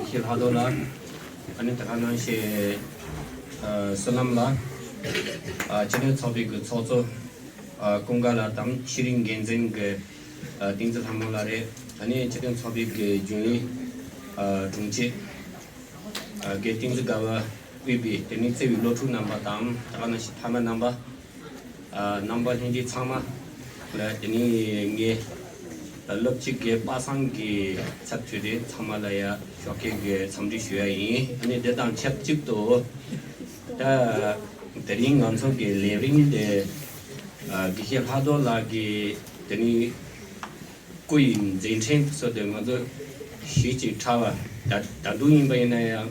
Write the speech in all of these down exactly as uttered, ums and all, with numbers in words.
ཁྱེད་ལྷག་རྡོར་ལགས། ཨ་ནི་ད་ག་ནང་བཞིན་ཨ་བསོད་ནམས་ལགས། ཨ་སྤྱི་མཐུན་ཚོགས་པའི་གི་ཚོགས་གཙོ་ཨ་ཀུན་དགའ་ལགས་དང་ཤེས་རིག་འགན་འཛིན་གི་ཨ་བསྟན་འཛིན་ལྷ་མོ་ལགས་རེད། ཨ་ནི་སྤྱི་མཐུན་ཚོགས་པའི་གི་རྒྱུན་ལས་ཨ་དྲུང་ཆེ་ཨ་དགེ་བསྟན་འཛིན་དགའ་བ་དབུས་པའི་དེ་ནི་བརྩེ་བའི་སློབ་ཕྲུག་རྣམ་པ་དང་ད་ག་ནང་བཞིན་ཕ་མ་རྣམ་པ། ཨ་རྣམ་པ་ལྷན་རྒྱས་ཚང་མ་ལ་དེ་ནི་ངས་སློབ་སྤྱི་གི་པ་སངས་ཀྱི་ཚབ་ཞུས་ཏེ་ཚང་མ་ལ་ཡ་ཞོགས་ཀས་ཀྱི་འཚམས་འདྲི་ཞུ་ཡ་ཡིན། ཨ་ནི་དེ་དང་ཆབས་ཅིག་ཏུ་ད་དེ་རིང་ང་ཚོ་གི་ལས་རིམ་དེ་ཨ་དགེ་བཤེས་ལྷག་རྡོར་ལགས་ཀྱི་དེ་ནི་སྐུ་ཡི་མཛད་འཕྲིན་དེ་ཚོ་དེ་ང་ཚོ་ཞིབ་ཅིང་ཕྲ་བ་ད་ད་དུང་ཡིན་པ་ཡིན་ན་ཡང་།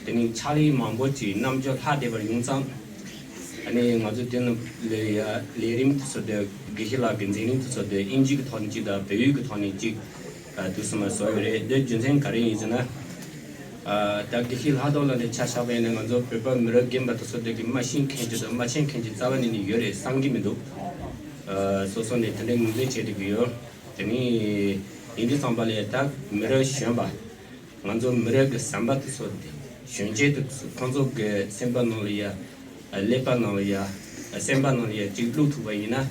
དེ་ནི་ཕྱག་ལས་མང་པོ་ཅིག་རྣམ་འགྱུར་ལྷག་བསྡད་པར་ཡོང་ཙང་། ཨ་ནི་ང་ཚོ་དེ་ནི་ལས་ཡ་ལས་རིམ་དེ་ཚོ་དེ་དགེ་བཤེས་ལགས་ཀྱི་མཛད་རིམ་དེ་ཚོ་དེ་ཨིན་ཇི་གི་ཐོག་ནས་གཅིག་དང་བལ་ཡུལ་གྱི་ཐོག་ནས་གཅིག་ཨ་དུས་སུ་མ་བཟོ་ཡོད་རེད། དེ་རྒྱུ་མཚན་ག་རེ་ཡིན་ཟེར་ན། ཨ་ད་དགེ་བཤེས་ལྷག་རྡོར་ལགས་ནས་ཆ་བཞག་པ་ཡིན་ན་ང་ཚོ་བོད་པ་མི་རབས་རྒན་པ་དེ་ཚོ་དེ་གི་མ་ཤེས་མཁན་གྱི་དང་མ་མཁྱེན་མཁན་གྱི་རྩ་བ་ནས་ནི་ཡོད་རེད་བསམ་གྱི་མི་འདུག་ཨ་སོ་སོ་ནས་དེ་འདྲའི་ངོས་འཛིན་བྱེད་བསྡད་ཀྱི་ཡོད། དེ་ནི་ཡིན་དུས་ཙམ་པ་ལས་ད་མི་རབས་གཞོན་པ། ང་ཚོ་མི་རབས་ཀྱི་ཟམ་པ་དེ་ཚོ་དེ་གཞོན་སྐྱེས་དེ་ཚོ་ཁོང་ཚོ་གི་སེམས་པ་ནང་ལ་ཡ་ཀླད་པ་ནང་ལ་ཡ་སེམས་པ་ནང་ལ་ཡ་གཅིག་བླུག་ཐུབ་པ་ཡིན་ན།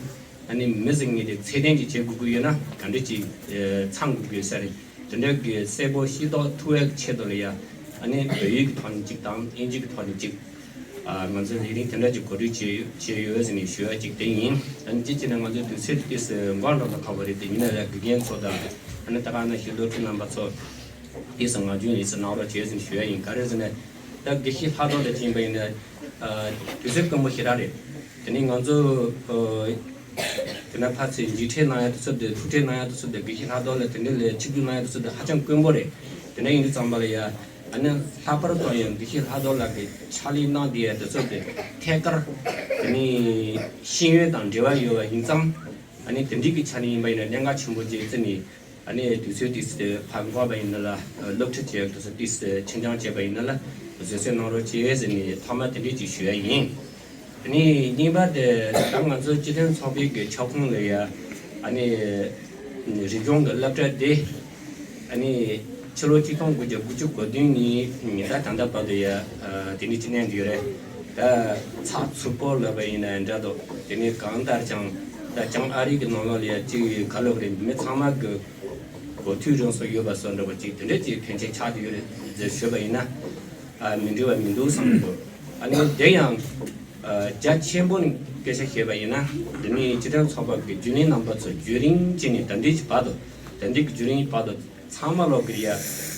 ཨ་ནི་མི་ཟེར་མཁན་དེ་ཚད་ལྡན་ཅིག་བྱེད་དགོས་ཀྱི་ཡོད་ན་ག་འདྲ་ཅིག་ཚང་དགོས་ཀྱི་ཡོད་ས་རེད། དེ་འདྲ་གི་གསལ་པོ་ཤེས་རྟོགས་ཐུབ་པའི་ཆེད་དུ་ལ་ཡ། ཨ་ནི་བོད་ཡིག་གི་ཐོག་ནས་གཅིག་དང་ཨིན་ཇི་གི་ཐོག་ནས་གཅིག་ཨ་ང་ཚོས་ལས་རིམ་དེ་འདྲ་ཅིག་གོ་སྒྲིག་བྱས་བྱས་ཡོད་ཟེར་ནས་ཞུ་ཡ་གཅིག་དེ་ཡིན། ཨ་ནི་གཅིག་བྱས་ན་ང་ཚོའི་དུས་ཚོད་དེ་ཏོག་ཙམ་འགོར་འགྲོ་ལ་ཁག་པོ་རེད། དེ་ཡིན་ན་ཡང་དགེ་རྒན་ཚོ་དང་ཨ་ནི་ད་ག་ནང་བཞིན་སློབ་ཕྲུག་རྣམ་པ་ཚོ་དེ་ཙམ་ངག་རྒྱུན་ཡིན་ཟེར་གནང་རོགས་བྱས་ཟེར་ནས་ཞུ་ཡ་ཡིན། ག་རེ་ཟེར་ན་ད་དགེ་བཤེས་ལྷག་རྡོར་ལགས་ཅིག་ཡིན་པ་ཡིན་ན་ཨ་དུས་ཚོད་དཀོན་པོ་ཞེ་དྲག་རེད། དེ་ནས་ང་ཚོ་ཨ་དེ་ན་ཕར་ཚུར་མཇལ་འཕྲད་གནང་ཡ་དེ་ཚོ་དེ་ཐུག་འཕྲད་གནང་ཡ་དེ་ཚོ་དེ་དགེ་བཤེས་ལྷག་རྡོར་ལགས་དེ་འདྲ་ལས་ཆིབས་བསྒྱུར་གནང་ཡ་དེ་ཚོ་དེ་ཧ་ཅང་དཀོན་པོ་རེད། དེ་འདྲ་ཡིན་དུས་ཙམ་པ་ལ་ཡ། ཨ་ནི་ལྷག་པར་དུ་ཡང་དགེ་བཤེས་ལྷག་རྡོར་ལགས་ཀྱིས་ཕྱག་ལས་གནང་བསྡད་ཡ་དེ་ཚོ་དེ་ཐད་ཀར་དེ་ནི་ཤེས་ཡོན་དང་འབྲེལ་བ་ཡོད་པ་ཡིན་ཙང་། ཨ་ནི་དེ་འདྲའི་གི་ཆ་ནས་ཡིན་པ་ཡིན་ན་གནད་འགག་ཆེན་པོ་ཅིག་བརྩིས་ནས། ཨ་ནི་དུས་ཚོད་ཏོག་ཙམ་ཕར་འགོར་བ་ཡིན་ན་ལ་སློབ་ཁྲིད་བྱེད་ཡ་དེ་ཚོ་ཏོག་ཙམ་ཕྱིར་འགྱངས་བྱས་པ་ཡིན་ན་ལ་བཟོད་གསོལ་གནང་རོགས་བྱེད་ཟེར་ནས་ཐོག་མ་དེ་འདྲས་ཅིག་ཞུ་ཡ་ཡིན། དེ་ནས་གཉིས་པ་དེ་ད་ང་ཚོ་སྤྱི་མཐུན་ཚོགས་པའི་གི་ཁྱབ་ཁོངས་ལ་ཡ། ཨ་ནི་རིག་གཞུང་གི་སློབ་གྲྭ་དེ་ཨ་ནི་ཕྱི་ལོ་ཆིག་སྟོང་དགུ་བརྒྱ་དགུ་བཅུ་གོ་བདུན་ནས་ད་ད་ལྟ་བར་དུ་ཡ་དེ་ནས་ཅི་གནས་འདུག་རེད། ད་ཚགས་ཚུད་པོ་ལབ་པ་ཡིན་ན་འདྲ་འདུག་དེ་ནས་གང་ལྟར་ཀྱང་ད་བྱང་ཨ་རི་གི་ནང་ལོགས་ལ་ཡ་ཅིག་ག་ལབ་རེད། མི་ཚང་མ་གི་གོ་ཐོས་རང་སོ་ཡོད་པ་སོགས་འདྲ་པོ་ཅིག་དེ་འདྲ་ཅིག་ཕན་ཆད་ཆགས་ཏེ་ཡོད་རེད་ཟེར་ཞུས་པ་ཡིན་ན། ཨ་མི་འགྲིག་པ་མི་འདུག་བསམ་གྱི་འདུག་ཨ་ནི་དེ་ཡང་ཨ་རྒྱ་ཆེན་པོ་ནས་སྐད་ཆ་བཤད་པ་ཡིན་ན། འདི་ནི་སྤྱི་མཐུན་ཚོགས་པ་གི་རྒྱུན་ལས་རྣམ་པ་ཚོ་རྒྱུན་རིང་བྱས་ནས་ད་ལྟའི་གི་བར་དུ། ད་ལྟའི་གི་རྒྱུན་རིང་བར་དུ་ཚང་མ་ལོག་གི་ཡ་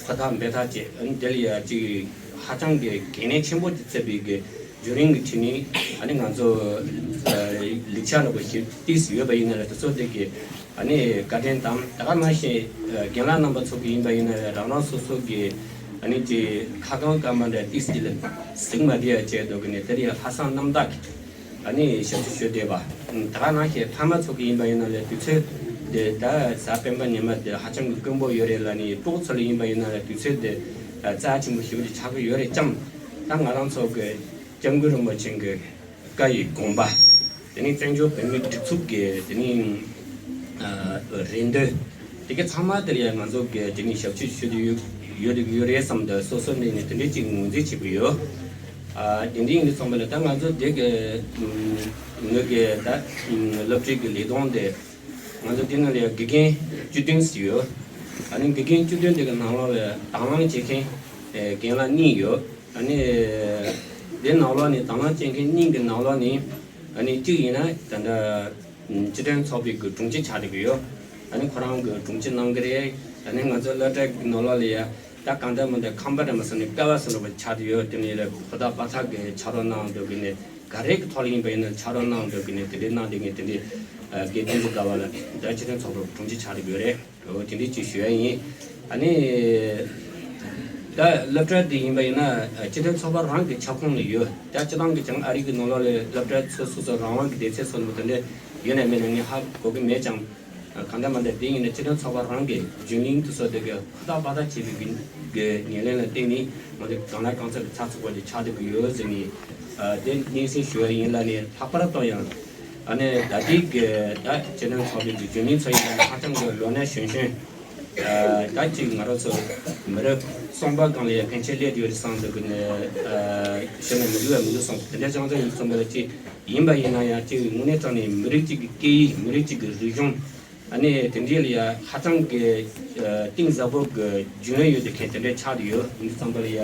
ཁོ་ཐག་འབད་ཐག་བྱས། ཨ་ནི་དེ་ལ་ཡ་ཅིག་ཧ་ཅང་གི་གལ་གནད་ཆེན་པོ་ཅིག་བརྩི་བའི་གི་རྒྱུན་རིང་གི་ཁྲིད་ནས། ཨ་ནི་ང་ཚོ་ཨ་ལེགས་ཆ་འདྲ་པོ་ཞིག་ཏོག་ཙམ་ཡོད་པ་ཡིན་ན་ལ་དེ་ཚོ་དེ་གི་ཨ་ནི་བཀའ་དྲིན་དང་། ད་ག་ནང་བཞིན་རྒན་ལགས་རྣམ་པ་ཚོ་གི་ཡིན་པ་ཡིན་ན་རང་རང་སོ་སོ་གི་ཨ་ནི་ཅིག་ཁ་སྐོང་སྐར་མ་འདྲ་ཏོག་ཙམ་ལ་གཟིགས་མ་བདེ་ཡ་བྱས་འདུག་གི་ནས། དེར་ཡང་ལྷག་བསམ་རྣམ་དག་གི་ཨ་ནི་ཞབས་ཕྱི་ཞུ་བསྡད་པ། ད་ག་ནང་བཞིན་ཕ་མ་ཚོ་གི་ཡིན་པ་ཡིན་ན་ལ་དུས་ཚོད་དེ་ད་གཟའ་སྤེན་པ་ཉི་མ་དེ་ཧ་ཅང་གི་དཀོན་པོ་ཡོད་རེད་ལ། ནི་སྤུ་གུ་ཚོ་ལ་ཡིན་པ་ཡིན་ན་ལ་དུས་ཚོད་དེ་རྩ་ཆེན་པོ་ཞེ་པོ་ཅིག་ཆགས་ཀྱི་ཡོད་རེད་ཙང་། ད་ང་རང་ཚོ་གི་སྐྱབས་མགོན་རིན་པོ་ཆེ་གི་བཀའ་ཡི་དགོངས་པ། དེ་ནས་བཙན་བྱོལ་བོད་མིའི་སྒྲིག་འཛུགས་ཀྱི་དེ་ནས་ཨ་རེ་འདུན་དེ་ག་ཚང་མ་དེར་ཡང་ང་ཚོ་གི་དེ་ནས་ཞབས་ཕྱི་ཞུ་རྒྱུ་ཡོད་ཡོད་ཡོད་རེད་བསམ་སྟེ་སོ་སོ་ནས་ནས་དེ་འདྲས་ཅིག་ངོས་འཛིན་བྱེད་ཀྱི་ཡོད། ཨ་དེ་འདྲས་ཡིན་དུས་ཙམ་པ་ལ་ད་ང་ཚོ་དེ་གི་ངོས་ཀྱི་ད་སློབ་ཁྲིད་ཀྱི་ལས་དོན་དེ་ང་ཚོ་དེ་ནང་ལ་ཡང་དགེ་རྒན་བཅུ་བདུན་ཞིག་ཡོད། ཨ་ནི་དགེ་རྒན་བཅུ་བདུན་དེ་གི་ནང་ལོགས་ལ་དང་བླངས་བྱེད་མཁན་ཨེ་རྒན་ལགས་གཉིས་ཡོད། ཨ་ནི་དེ་ནང་ལོགས་ནས་དང་བླངས་བྱེད་མཁན་གཉིས་ཀྱི་ནང་ལོགས་ནས་ཨ་ནི་གཅིག་ཡིན་ན་ད་ལྟ་སྤྱི་མཐུན་ཚོགས་པའི་གི་དྲུང་ཆེ་ཆགས་བསྡད་ཀྱི་ཡོད། ཨ་ནི་ཁོ་རང་གི་དྲུང་ཆེ་གནང་གི་རེད། ཨ་ནི་ང་ཚོ་སློབ་གྲྭ་གི་ནང་ལོགས་ལ་ཡ་ད་གང་ལྟར་མི་འདྲ་ཁང་པ་འདྲ་མ་སོང་ནས་ཀ་བ་སོང་འདྲ་པོ་ཆགས་བསྡད་ཡོད། དེ་ནས་ལ་ཧོ་ད་པ་ཚག་གི་ཕྱག་རོགས་གནང་འདུག་གི་ནས་ག་རེ་གི་ཐོག་ལ་ཡིན་པ་ཡིན་ན་ཕྱག་རོགས་གནང་འདུག་གི་ནས་དེ་འདྲའི་གནང་བསྡད་མཁན་དེ་འདྲའི་ཨ་དགེ་རྒན་ཚོ་ག་བ་ལ་ད་སྤྱི་མཐུན་ཚོགས་པའི་དྲུང་ཆེ་ཆགས་བསྡད་ཡོད་རེད། འོ་དེ་འདྲའི་ཅིག་ཞུ་ཡ་ཡིན། ཨ་ནི་ད་སློབ་གྲྭ་དེ་ཡིན་པ་ཡིན་ན་སྤྱི་མཐུན་ཚོགས་པ་རང་གི་ཁྱབ་ཁོངས་ལ་ཡོད། ད་སྤྱི་བཏང་གི་ཀྱང་ཨ་རི་གི་ནང་ལོགས་ལ་སློབ་གྲྭ་སོ་སོ་སོ་རང་དབང་གི་སྡེ་ཚན་སོགས་ནང་དེ་འདྲ་ཡོད་ན་མེད་ན་ངས་ཧ་གོ་གི་མེད་ཀྱང་། གང་ལྟར་མ་ལྟར་དེ་ཡིན་ན་སྤྱི་མཐུན་ཚོགས་པ་རང་གི་རྒྱུན་ལས་དེ་ཚོ་དེ་གི་ཧུར་ཐག་པ་ཐག་བྱེད་པའི་གི་ཉེར་ལེན་ལ་བརྟེན་ནས་ང་ཚོ་གང་ལ་གང་འཚམ་གི་ཚགས་ཚུད་པོ་དེ་ཆགས་བསྡད་ཀྱི་ཡོད་ཟེར་ནས་དེ་སྙན་སེང་ཞུ་བ་ཡིན་ལ། ནས་ལྷག་པར་དུ་ཡང་ཨ་ནི་ད་ལྟའི་གི་ད་སྤྱི་མཐུན་ཚོགས་པའི་གི་རྒྱུན་ལས་ཚོ་ཡིན་ན་ཧ་ཅང་གི་ལོ་ན་གཞོན་གཞོན། ད་ཅིག་ང་རང་ཚོ་མི་རབས་གསུམ་པ་སྒང་ལ་ཡང་ཕན་ཆད་སླེབས་ཡོད་རེད་བསམ་འདུག་གི་ནས་ཞུ་ན་མི་འདུག་བ་མི་འདུག་བསམ་དེ་འདྲ་ཅང་ཅང་ཡིན་བསམ་པ་ལ་ཅིག་ཡིན་པ་ཡིན་ན་ཡང་ཅིག་དངོས་གནས་དྲང་ནས་མི་རིགས་གཅིག་གི་སྐད་ཡིག་མི་རིགས་གཅིག་གི་རིག་གཞུང་ཨ་ནི་དེ་འདྲའི་ལ་ཡ་ཧ་ཅང་གི་གཏིང་ཟབ་པོ་གི་རྒྱུས་ཡོད་དེ་མཁན་དེ་འདྲའི་ཆགས་ཡོད་འདི་བསམ་པ་ལ་ཡ་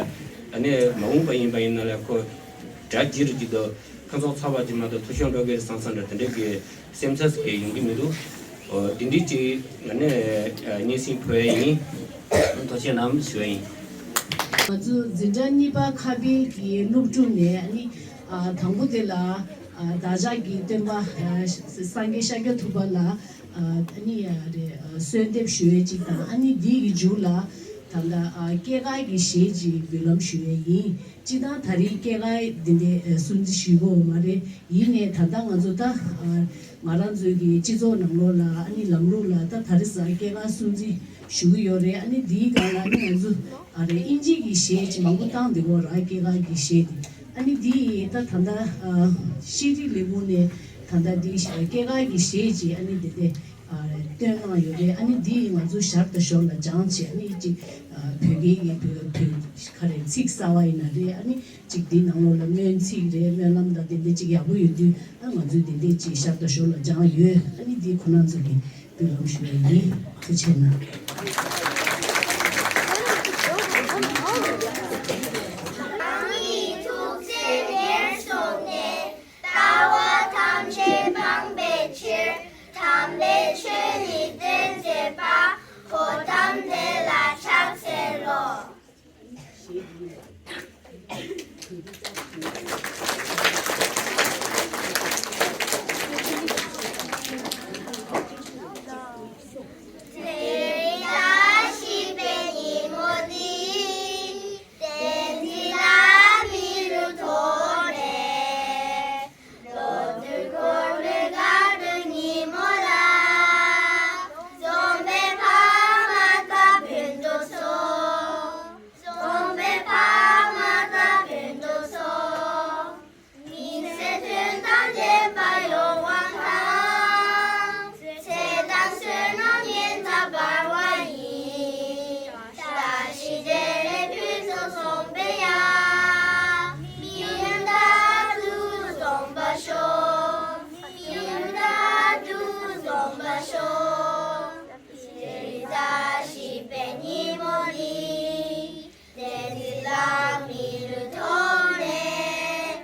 ཨ་ནི་མ་འོངས་པ་ཡིན་པ་ཡིན་ན་ལ་ཁོ་གྲ་རྒྱས་རུ་གཅིག་ཏུ་ཕུན་སུམ་ཚོགས་པ་ཅིག་མ་གཏོགས་འཐུས་ཤོར་འགྲོ་གི་རེད་བསམ་བསམ་འདྲ་དེ་འདྲའི་གི་སེམས་འཚབ་ཟིག་ཡོང་གི་མི་འདུག་འོ་དེ་འདྲའི་ཅིག་ང་ནས་སྙན་སེང་ཕུལ་བ་ཡིན། ཐུགས་རྗེ་གནང་ཞུ་བ་ཡིན། ང་ཚོ་འཛིན་གྲྭ་གཉིས་པ་ཁ་དཔེ་གི་སློབ་ཕྲུག་ནས་ཨ་ནི་ཨ་དང་པོ་དེ་ལ་ཨ་བདག་ཅག་གི་སྟོན་པ་ཨ་སངས་རྒྱས་ཤཱཀྱ་ཐུབ་པ་ལ་ཨ་ནི་ཨ་རེ་ཨ་གསོལ་འདེབས་ཞུ་ཡས་ཅིག་དང་ཨ་ནི་འདི་གི་མཇུག་ལ་ད་ལྟ་ཨ་སྐྱེས་སྐར་གྱི་གཞས་ཅིག་འབུལ་ལམ་ཞུ་ཡས་ཡིན། སྤྱིར་བཏང་ད་རེས་སྐྱེས་སྐར་འདི་འདྲའི་ཨ་སྲུང་བརྩི་ཞུ་དགོས་མ་རེད། ཡིན་ནའི་ད་ལྟ་ང་ཚོ་ད་ཨ་ང་རང་ཚོའི་གི་སྤྱི་ཚོགས་ནང་ལོགས་ལ་ཨ་ནི་ལམ་ལུགས་ལ་ད་ད་རེས་སྐྱེས་སྐར་སྲུང་བརྩི་ཞུ་གི་ཡོད་རེད། ཨ་ནི་འདིའི་སྒང་ལ་ཨ་ནི་ང་ཚོ་ཨ་རེ་ཨིན་ཇི་གི་གཞས་ཅིག་མང་པོ་བཏང་བསྡད་ཡོད་རེད། སྐྱེས་སྐར་གྱི་གཞས་དེ་ཨ་ནི་འདི་ད་ད་ལྟ་ཨ་ཤེས་རིག་ལས་ཁུངས་ནས་ད་ལྟ་འདི་སྐྱེས་སྐར་གྱི་གཞས་ཅིག་ཨ་ནི་དེ་དེ་ཨ་བཏོན་གནང་ཡོད་རེད། ཨ་ནི་འདི་ང་ཚོ་ཞར་དང་ཞོར་ལ་སྦྱངས་བྱས་ཨ་ནི་ཅིག་ཨ་བོད་སྐད་ཀྱི་བོད་བོད་ག་རེ་ཚིག་གསར་བ་ཡིན་ན་རེད། ཨ་ནི་ཅིག་འདི་ནང་ལོགས་ལ་སྨོན་ཚིག་རེད། སྨོན་ལམ་དང་དེ་འདྲ་ཅིག་ཡག་པོ་ཡོད་དུས་ཨ་ང་ཚོས་དེ་འདྲ་ཅིག་ཞར་དང་ཞོར་ལ་སྦྱངས་ཡོད། ཨ་ནི་འདི་ཁོ་རང་ཚོ་གི་འབུལ་ལམ་ཞུ་བ་ཡིན། ཐུགས་རྗེ་གནང་། རང་གི་ཐུགས་བརྩེ་ཉེར་བཟུང་ནས། ལྟ་བ་ཐམས་ཅད་སྤང་བའི་ཕྱིར། དམ་པའི་ཆོས་ནི་སྟོན་མཛད་པ། གོའུ་ཏམ་དེ་ལ་ཕྱག་འཚལ་ལོ། དེ་རིང་བཀྲ་ཤིས་པའི་ཉིན་མོ་འདི། བསྟན་འཛིན་ལྷ་མི་ལུས་ཐོག་ནས། བློ་གྲོས་འཁོར་ལོའི་དགའ་སྟོན་ཉིན་མོ་ལ། རྩོམ་པའི་ཕ་མ་དང་ཕུན་ཚོགས་ཚོགས། རྩོམ་པའི་ཕ་མ་དང་ཕུན་ཚོགས་ཚོགས། ཉིན་མཚན་དོན་དང་ལྡན་པ་ཡོང་བ་དང་། ཚེ་དང་བསོད་ནམས་ཡོན་ཏན་འབར་བ་ཡིན། བཀྲ་ཤིས་བདེ་ལེགས་ཕུན་སུམ་ཚོགས་པའི་ཡ། མི་ཡུལ་མཐའ་དུ་སྟོན་པར་ཤོག་མི་ཡུལ་མཐའ་དུ་སྟོན་པར་ཤོག་དེ་རིང་བཀྲ་ཤིས་པའི་ཉིན་མོ་འདི། བསྟན་འཛིན་ལྷ་མི་ལུས་ཐོག་ནས།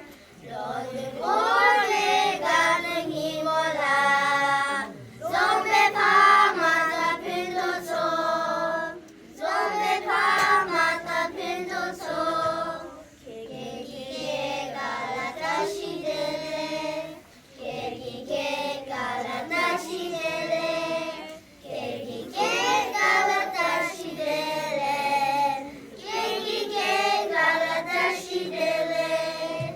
བློ་གྲོས་འཁོར་ལོའི་དགའ་སྟོན་ཉིན་མོ་ལ། རྩོམ་པའི་ཕ་མ་དང་ཕུན་ཚོགས་ཚོགས། རྩོམ་པའི་ཕ་མ་དང་ཕུན་ཚོགས་ཚོགས། ཁྱེད་ཀྱི་སྐྱེས་སྐར་ལ་བཀྲ་ཤིས་བདེ་ལེགས། ཁྱེད་ཀྱི་སྐྱེས་སྐར་ལ་བཀྲ་ཤིས་བདེ་ལེགས། ཁྱེད་ཀྱི་སྐྱེས་སྐར་ལ་བཀྲ་ཤིས་བདེ་ལེགས། ཁྱེད་ཀྱི་སྐྱེས་སྐར་ལ་བཀྲ་ཤིས་བདེ་ལེགས།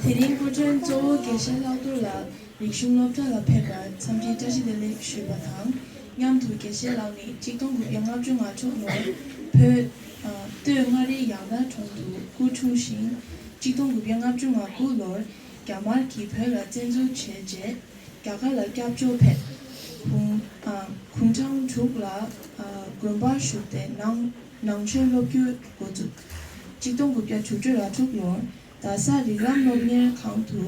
དེ་རིང་སྐུ་མགྲོན་གཙོ་བོ་དགེ་བཤེས་ལྷག་རྡོར་ལགས་རིག་གཞུང་སློབ་གྲྭ་ལ་ཕེབས་པར་འཚམས་འདྲི་བཀྲ་ཤིས་བདེ་ལེགས་ཞུས་པ་དང་། མཉམ་དུ་དགེ་བཤེས་ལགས་ནི་གཅིག་སྟོང་དགུ་བརྒྱ་ལྔ་བཅུ་ང་དྲུག་ལོར་བོད་ཨ་སྟོད་མངའ་རིས་ཡར་ནག་གྲོང་དུ་སྐུ་འཁྲུངས་ཤིང་། གཅིག་སྟོང་དགུ་བརྒྱ་ལྔ་བཅུ་ང་དགུ་ལོར་རྒྱ་དམར་གྱིས་བོད་ལ་བཙན་འཛུལ་བྱས་རྗེས། རྒྱ་གར་ལ་སྐྱབས་བཅོལ་ཕེབས། དགུང་ཨ་དགུང་གྲངས་དྲུག་ལ་ཨ་དགོན་པར་བཞུགས་ཏེ་ནང་ནང་ཆོས་སློབ་བསྒྱུར་འགོ་བཙུགས། གཅིག་སྟོང་དགུ་བརྒྱ་དྲུག་ཅུ་རེ་དྲུག་ལོར་རྡ་ས་རིགས་ལམ་སློབ་གཉེར་ཁང་དུ་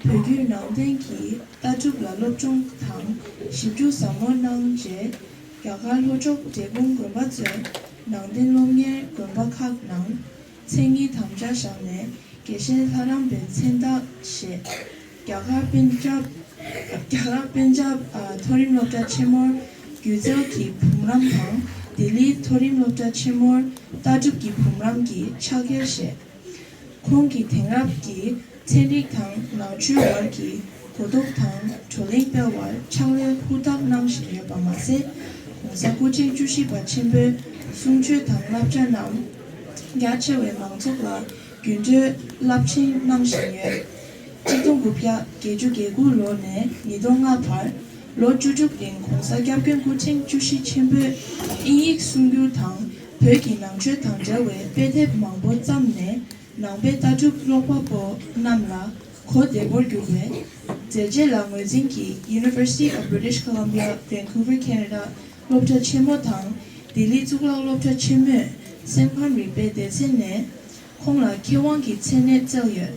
བོད་བརྒྱུད་ནང་བསྟན་གྱི་ལྟ་གྲུབ་ལ་སློབ་སྦྱོང་དང་ཞིབ་འཇུག་ཟབ་མོ་གནང་རྗེས། རྒྱ་གར་ལྷོ་ཕྱོགས་འབྲས་སྤུངས་དགོན་པ་གཙོས་ནང་བསྟན་སློབ་གཉེར་དགོན་པ་ཁག་ནང་མཚན་ཉིད་དམ་བཅའ་བཞག་ནས། དགེ་བཤེས་ལྷ་རམས་པའི་མཚན་རྟགས་བཞེས། རྒྱ་གར་པན་ཇབ། རྒྱ་གར་པན་ཇབ་ཨ་མཐོ་རིམ་སློབ་གྲྭ་ཆེན་མོར་སྒྱུ་རྩལ་གྱི་བུམ་རམས་དང་། ལྡི་ལིའི་མཐོ་རིམ་སློབ་གྲྭ་ཆེན་མོར་ལྟ་གྲུབ་ཀྱི་བུམ་རམས་ཀྱི་ཕྱག་འཁྱེར་བཞེས། ཁོང་གིས་དེང་རབས་ཀྱི་ཚན་རིག་དང་ནང་ཆོས་བར་གྱི་གོ་རྟོགས་དང་བགྲོ་གླེང་སྤེལ་བར་ཕྱག་ལས་ཧུར་ཐག་གནང་བཞིན་ཡོད་པ་མ་ཟད། ༸གོང་ས་སྐུ་ཕྲེང་བཅུ་བཞི་པ་ཆེན་པོའི་གསུང་ཆོས་དང་བསླབ་བྱ་རྣམས་རྒྱ་ཆེ་བའི་མང་ཚོགས་ལ་རྒྱུན་སྤྲོད་རླབས་ཆེན་གནང་བཞིན་ཡོད། གཅིག་སྟོང་དགུ་བརྒྱ་བརྒྱད་ཅུ་གྱ་དགུ་ལོ་ནས་ཉིས་སྟོང་ལྔ་བར་ལོ་བཅུ་དྲུག་རིང་༸གོང་ས་༸སྐྱབས་མགོན་སྐུ་ཕྲེང་བཅུ་བཞི་ཆེན་པོས་དབྱིན་ཡིག་གསུང་སྒྱུར་དང་བོད་ཀྱི་ནང་ཆོས་དང་འབྲེལ་བའི་དཔེ་དེབ་མང་པོ་བརྩམས་ནས། ནང་པའི་ལྟ་གྲུབ་ཀློག་པ་པོ་རྣམས་ལ་གོ་བདེ་པོར་གྱུར་པའི་ མཛད་རྗེས་ལ་ངོས་འཛིན་གྱིས་University of British Columbia Vancouver Canada སློབ་གྲྭ་ཆེན་མོ་དང་ལྡི་ལི་གཙུག་ལག་སློབ་གྲྭ་ཆེན་མོས་སེམས་ཁམས་རིག་པའི་སྡེ་ཚན་ནས། ཁོང་ལ་མཁས་དབང་གི་མཚན་གནས་བསྩལ་ཡོད།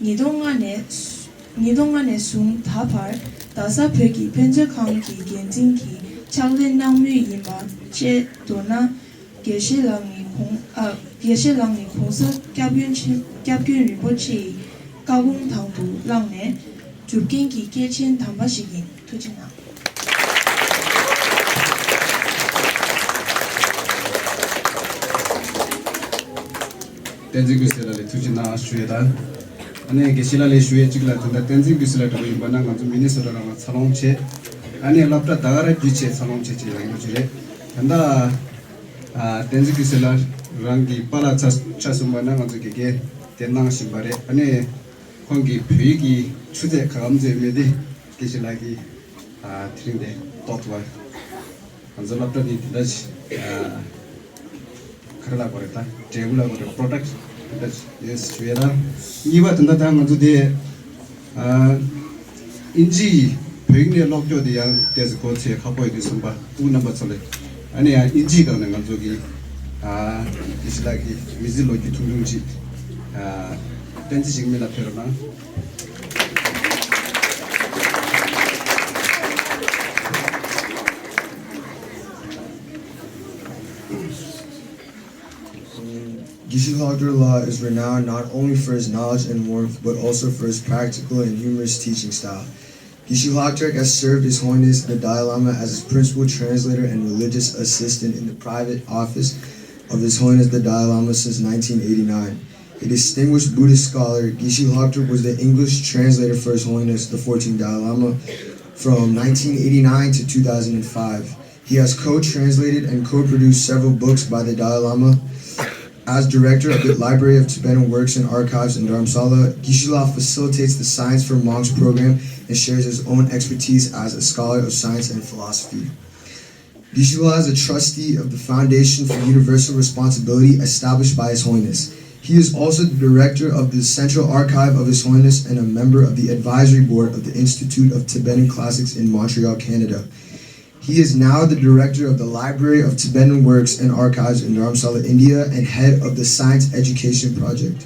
ཉིས་སྟོང་ལྔ་ནས་ཉིས་སྟོང་ལྔ་ནས་བཟུང་ད་བར་རྡ་ས་བོད་ཀྱི་དཔེ་མཛོད་ཁང་གི་འགན་འཛིན་གྱི་ཕྱག་ལས་གནང་མུས་ཡིན་པ་བཅས་མདོར་ན། དགེ་བཤེས་ལགས་ནི་གོང་ཨ་དགེ་བཤེས་ལགས་ནི་གོང་ས་སྐྱབས་མགོན་ཆེན་སྐྱབས་མགོན་རིན་པོ་ཆེ་ཡི་བཀའ་དགོངས་དང་དུ་བླངས་ནས་སྒྲུབ་མཁན་གྱི་སྐྱེས་ཆེན་དམ་པ་ཞིག་ཡིན། ཐུགས་རྗེ་གནང་། བསྟན་འཛིན་ཀུན་གསལ་ལགས་ལ་ཐུགས་རྗེ་གནང་ཞུ་ཡས་དང་། ཨ་ནེ་དགེ་བཤེས་ལགས་ལ་ཞུ་ཡས་གཅིག་ལ་ད་ལྟ་བསྟན་འཛིན་ཀུན་གསལ་ལགས་འདྲ་པོ་ཡིན་པ་ན་ང་ཚོ་མི་ནི་སོ་ཊ་ལ་ང་འཚར་ལོངས་བྱས། ཨ་ནེ་སློབ་གྲྭ་ད་ག་རང་བརྒྱུད་བྱས་འཚར་ལོངས་བྱས་བྱས་ཡོང་རྒྱུ་ཅིག་རེད། ད་ལྟ་ཨ་བསྟན་འཛིན་ཀུན་གསལ་ལགས་རང་གི་པཱ་ལགས་ཆ་ཆ་གསུངས་པ་ན་ང་ཚོ་དགེ་རྒན་དེ་གནང་བཞིན་པ་རེད། ཨ་ནེ་ཁོང་གི་བོད་ཡིག་གི་ཆུ་ཚད་ག་གམ་ཚོད་མེད་དེ་དགེ་བཤེས་ལགས་ཀྱིས་ཨ་དེ་རིང་དེ་རྟོགས་ཐུབ་པ། ང་ཚོ་སློབ་གྲྭ་འདི་འདི་འདྲ་ཞིག་ཨ་ག་རེ་ལབ་དགོས་རེད། ད་འབྲས་བུ་ལབ་དགོས་རེད། པོ་རོ་ཌག་འདི་འདྲ་ཞིག་ཡོད་ཞུ་ཡས་དང་། གཉིས་པ་དེ་འདྲ་ད་ང་ཚོ་དེ་ཨ་ཨིན་ཇི་བོད་ཡིག་ནས་ཀློག་སྐྱོར་དེ་ཡང་ཏོག་ཙམ་གོ་ཚད་ཁག་པོ་ཡོད་དུས་གསུངས་པ་སྤུ་གུ་རྣམ་པ་ཚོ་ལ། ཨ་ནི་ཡང་ཨིན་ཇིའི་སྒང་ནས་ང་ཚོ་གི་ཨ་དགེ་བཤེས་ལགས་ཀྱི་མི་ཚེ་ལོ་རྒྱུས་ཐུང་ཐུང་ཅིག་ཨ་བསྟན་འཛིན་ཞིག་མི་ལ་ཕེབས་རོགས་གནང་། Geshe Lhagdrog La is renowned not only for his knowledge and warmth, but also for his practical and humorous teaching style. Geshe Lhagdrog has served His Holiness the Dalai Lama as his principal translator and religious assistant in the private office of His Holiness the Dalai Lama since nineteen eighty-nine. A distinguished Buddhist scholar, Geshe Lhagdrog was the English translator for His Holiness the fourteenth Dalai Lama from nineteen eighty-nine to two thousand five. He has co-translated and co-produced several books by the Dalai Lama. As director of the Library of Tibetan Works and Archives in Dharamsala, Geshe La facilitates the Science for Monks program and shares his own expertise as a scholar of science and philosophy. Geshe La is a trustee of the Foundation for Universal Responsibility established by His Holiness. He is also the director of the Central Archive of His Holiness and a member of the advisory board of the Institute of Tibetan Classics in Montreal, Canada. He is now the director of the Library of Tibetan Works and Archives in Dharamsala, India, and head of the Science Education Project.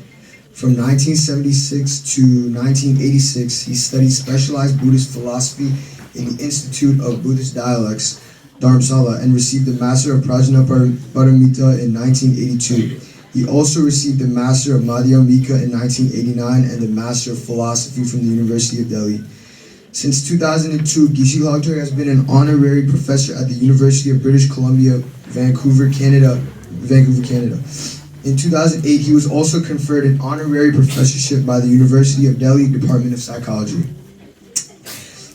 From nineteen seventy-six to nineteen eighty-six, he studied specialized Buddhist philosophy in the Institute of Buddhist Dialects, Dharamsala, and received the Master of Prajna Par- Paramita in nineteen eighty-two. He also received the Master of Madhyamika in nineteen eighty-nine and the Master of Philosophy from the University of Delhi. Since two thousand two, Geshe Lhagdrog has been an honorary professor at the University of British Columbia, Vancouver, Canada. Vancouver, Canada. In two thousand eight, he was also conferred an honorary professorship by the University of Delhi Department of Psychology.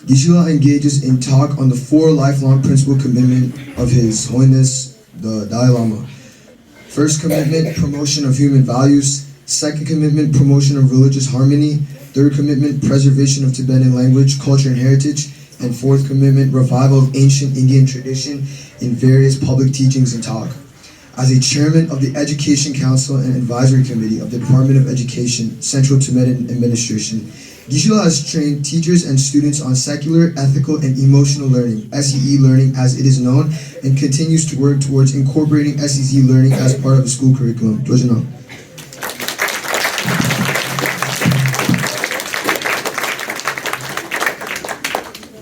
Geshe La engages in talk on the four lifelong principle commitment of His Holiness the Dalai Lama. First commitment, promotion of human values. Second commitment, promotion of religious harmony. Third commitment, preservation of Tibetan language, culture, and heritage. And fourth commitment, revival of ancient Indian tradition in various public teachings and talk. As a chairman of the Education Council and Advisory Committee of the Department of Education, Central Tibetan Administration, Geshe La has trained teachers and students on secular, ethical, and emotional learning, S E E learning as it is known, and continues to work towards incorporating S E E learning as part of the school curriculum. Dojenang.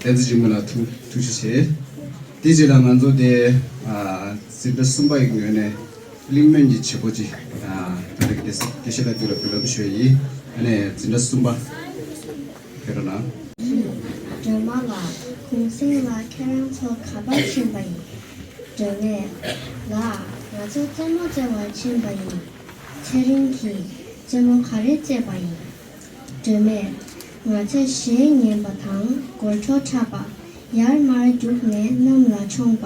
དེ་ཚོ་ཇི་མ་ལ་ཐུགས་ཐུགས་རྗེ་ཆེ། དེ་རྗེས་ལ་ང་ཚོ་དེ་ཨ་འཛིན་གྲྭ་གསུམ་པ་ཡི་ངོས་ནས་གླེང་མོལ་གྱི་བྱེད་སྒོ་ཅིག་ཨ་ད་རེས་དགེ་བཤེས་དགེ་བཤེས་ལགས་འདུག་ལ་འབུལ་ལམ་ཞུ་ཡི། ཨ་ནས་འཛིན་གྲྭ་གསུམ་པ་ཕེབས་རོགས་གནང་། སྒྲོལ་མ་ལགས། གུང་སེང་ལ་ཁྱེད་རང་ཚོ་ག་པར་ཕྱིན་པ་ཡིན། སྒྲོལ་མས། ལགས། ང་ཚོ་རྩེད་མོ་རྩེ་བར་ཕྱིན་པ་ཡིན། ཚེ་རིང་གིས། རྩེད་མོ་ག་རེ་རྩེས་པ་ཡིན། སྒྲོལ་མས། ང་ཚོས་གཞས་ཉན་པ་དང་སྒོར་བྲོ་འཁྲབ་པ། ཡར་མར་རྒྱུགས་ནས་གནམ་ལ་མཆོངས་པ།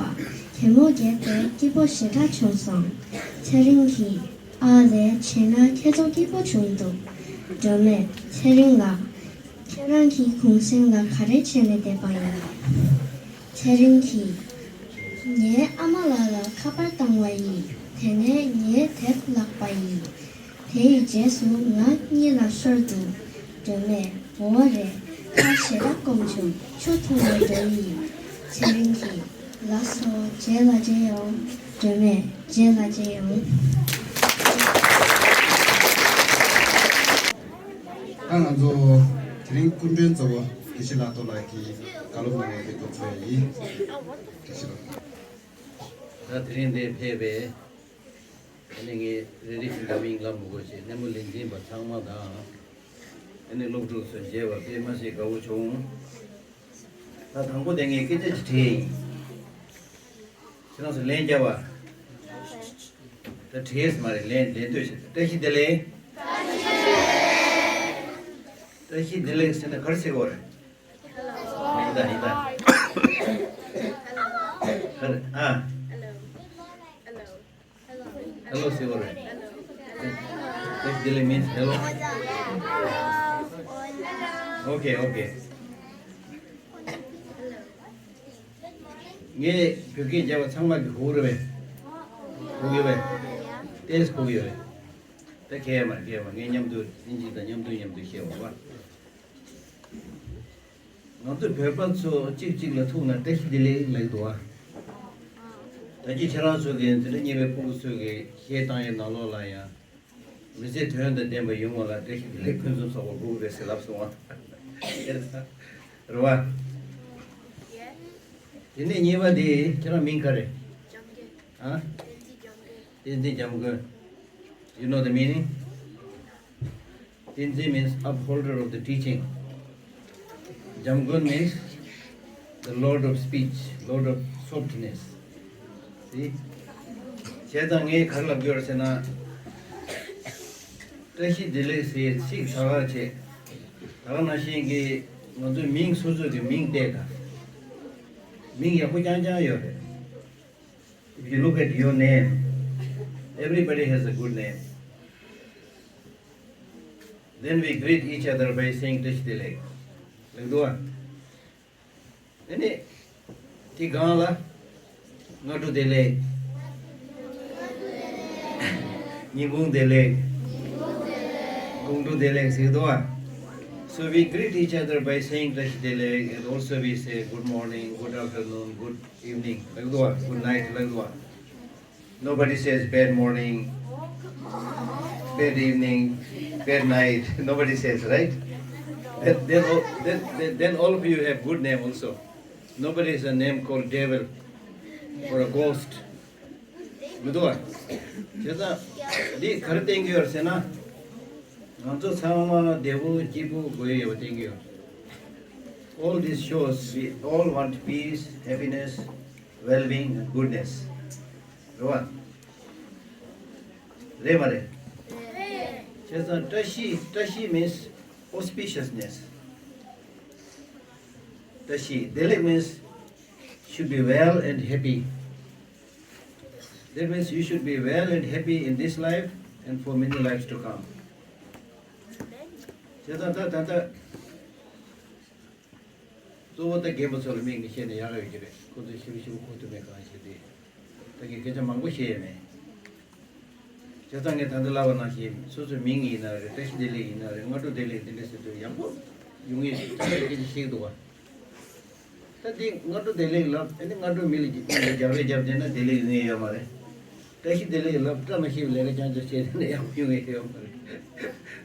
གད་མོ་བགད་དེ་སྐྱིད་པོ་ཞེ་དྲག་བྱུང་སོང་། ཚེ་རིང་གིས། ཨ་ལས། བྱས་ན་ཁྱེད་ཚོ་སྐྱིད་པོ་བྱུང་འདུག་སྒྲོལ་མས། ཚེ་རིང་ལགས། ཁྱེད་རང་གིས་གུང་སེང་ལ་ག་རེ་བྱས་ནས་བསྡད་པ་ཡིན། ཚེ་རིང་གིས། ངའི་ཨ་མ་ལགས་ལ་ཁ་པར་བཏང་བ་ཡིན། དེ་ནས་ངའི་དེབ་བརླགས་པ་ཡིན། དེ་ཡི་རྗེས་སུ་ང་གཉིད་ལ་ཤོར་འདུག་སྒྲོལ་མས། འོ་རེད། ཁ་ཞེ་དྲག་སྐོམ་བྱུང་། ཆུ་འཐུང་ནས་འགྲོ་ཡི་ཡིན། ཚེ་རིང་གིས། ལགས་སོ། རྗེས་ལ་མཇལ་ཡོང་། སྒྲོལ་མས། རྗེས་ལ་མཇལ་ཡོང་། ད་ང་ཚོ་དེ་རིང་སྐུ་མགྲོན་གཙོ་བོ་དགེ་བཤེས་ལྷག་རྡོར་ལགས་ཀྱིས་བཀའ་སློབ་གནང་ཡས་ཀྱི་སྐབས་འཚོལ་ཡ་ཡིན། དགེ་བཤེས་ལགས། ད་དེ་རིང་འདིར་ཕེབས་པའི་ཨ་ནི་ངས་རེ་རེ་བཞིན་དུ་མིང་ལབ་མི་དགོས་ཤེས། སྣེ་མོ་ལས་འཛིན་པ་ཚང་མ་དང་། ཨ་ནི་སློབ་ཕྲུག་ཚོ་མཇལ་བ་དཔེ་མ་སྲིད་དགའ་བོ་བྱུང་། ད་དང་པོ་དེ་ངས་སྐད་ཆ་ཅིག་དྲིས་ཡིན། ཁྱེད་རང་ཚོ་ལན་རྒྱབ་པ། ད་དྲིས་མ་རེད། ལན་ལན་ལྟོས་བྱེད། བཀྲ་ཤིས་བདེ་ལེགས། བཀྲ་ཤིས་བདེ་ལེགས་ཟེར་ན་ག་རེ་ཟེར་དགོས་རེད། ཡིན་ད་ཡིན་ད། ཨ། Hello ཟེར་བ་རེད། Hello ཟེར་བ་རེད། Hello. This really means hello. Okay, okay. ངས་བོད་སྐད་རྒྱབ་པ་ཚང་མ་གི་གོ་གི་རེད་པས། གོ་གི་རེད་པས། ཏོག་ཙམ་གོ་གི་ཡོད་རེད། ད་གལ་མ་གལ་མ་ངས་མཉམ་དུ་དབྱིན་ཇི་དང་མཉམ་དུ་མཉམ་དུ་བཤད་པ་བ། ང་ཚོ་བོད་པ་ཚོ་གཅིག་གཅིག་ལ་ཐུག་ན་བཀྲ་ཤིས་བདེ་ལེགས་ལབ་འདུག་ཨ། ད་ཅི་ཁྱེད་རང་ཚོ་གི་འཛིན་གྲྭ་གཉིས་པའི་ཕྲུ་གུ་ཚོས་གི་གཞས་བཏང་ཡས་ནང་ལོགས་ལ་ཡང་མི་ཚེ་དོན་དང་ལྡན་པ་ཡོང་བ་ལ་བཀྲ་ཤིས་བདེ་ལེགས་ཕུན་སུམ་ཚོགས་པ་དགོས་རེད་ཟེར་ལབ་སོང་ཨ། རེད་བ། དེ་ནས་གཉིས་པ་དེ་ཁྱེད་རང་མིང་ག་རེ། ཨ། བསྟན་འཛིན་འཇམ་མགོན། You know the meaning? Tenzin means upholder of the teaching. Jamgon means the lord of speech, lord of softness. See? བྱས་ཙང་ངས་ག་རེ་ལབ་རྒྱུ་ཡོད་ཟེར་ན། བཀྲ་ཤིས་བདེ་ལེགས་ཟེར་ཚིག་ད་ག་བྱས། ད་ག་ནང་བཞིན་གྱི་ང་ཚོའི་མིང་སོ་སོ་གི་མིང་བལྟས་དང་། མིང་ཡག་པོ་རྐྱང་རྐྱང་ཡོད་རེད། If you look at your name, everybody has a good name. Then we greet each other by saying བཀྲ་ཤིས་བདེ་ལེགས། ལེགས་འདུག་ཨ། ཨ་ནི། དེ་སྒང་ལ། སྔ་དྲོ་བདེ་ལེགས། ཉིན་གུང་བདེ་ལེགས། དགོང་དྲོ་བདེ་ལེགས་ཟེར་འདུག་ཨ། So we greet each other by saying བཀྲ་ཤིས་བདེ་ལེགས, and also we say good morning, good afternoon, good evening, ལབ་འདུག་ཨ། Good night ལབ་འདུག་ཨ། Nobody says bad morning, bad evening, bad night. Nobody says, right? Then, then, all- then, then, then all of you have good name also. Nobody has a name called devil or a ghost. མི་འདུག་ཨ། བྱས་ཙང་འདི་ག་རེ་བསྟན་གྱི་ཡོད་ཟེར་ན། ང་ཚོ་ཚང་མ་བདེ་པོ་སྐྱིད་པོ་དགོས་ཡོད་པ་བསྟན་གྱི་ཡོད། All this shows we all want peace, happiness, well-being and goodness. རེད་བ། རེད་མ་རེད། བྱས་ཙང་བཀྲ་ཤིས། བཀྲ་ཤིས་means auspiciousness. བཀྲ་ཤིས། བདེ་ལེགས་means should be well and happy. That means you should be well and happy in this life and for many lives to come. བྱས་ཙང་ད་ད་ལྟ། གཙོ་བོ་ད་རྒན་པ་ཚོ་ལ་དམིགས་ནས་བཤད་ན་ཡག་ཡོད་ཀྱི་རེད། ཁོ་ཚོས་ཞིབ་ཞིབ་གོ་ཐུབ་མེད་གང་ཞིག་དེ། ད་ངས་སྐད་ཆ་མང་པོ་བཤད་ཡས་མེད། བྱས་ཙང་ངས་ད་ལྟ་ལབ་པ་ནང་བཞིན་སོ་སོའི་མིང་ཡིན་ན་རེད། བཀྲ་ཤིས་བདེ་ལེགས་ཡིན་ན་རེད། སྔ་དྲོ་བདེ་ལེགས་འདི་འདྲ་ཟེར་དུས་ཡག་པོ་ཡོང་ངེས་ཞིག་ད་ལྟ་སྐད་ཆ་བཤད་འདུག་བ། ད་འདི་སྔ་དྲོ་བདེ་ལེགས་ལབ། ཨ་ནི་སྔ་དྲོ་མི་ལ་རྒྱག་རེས་རྒྱབ་བསྡད་ན་བདེ་ལེགས་ཡོང་ངེས་ཡོད་མ་རེད། བཀྲ་ཤིས་བདེ་ལེགས་ལབ། བཀྲ་མ་ཤིས་པའི་ལས་ཀ་རྐྱང་རྐྱང་བྱས་བསྡད་ན་ཡག་པོ་ཡོང་ངེས་ཡོད་མ་རེད།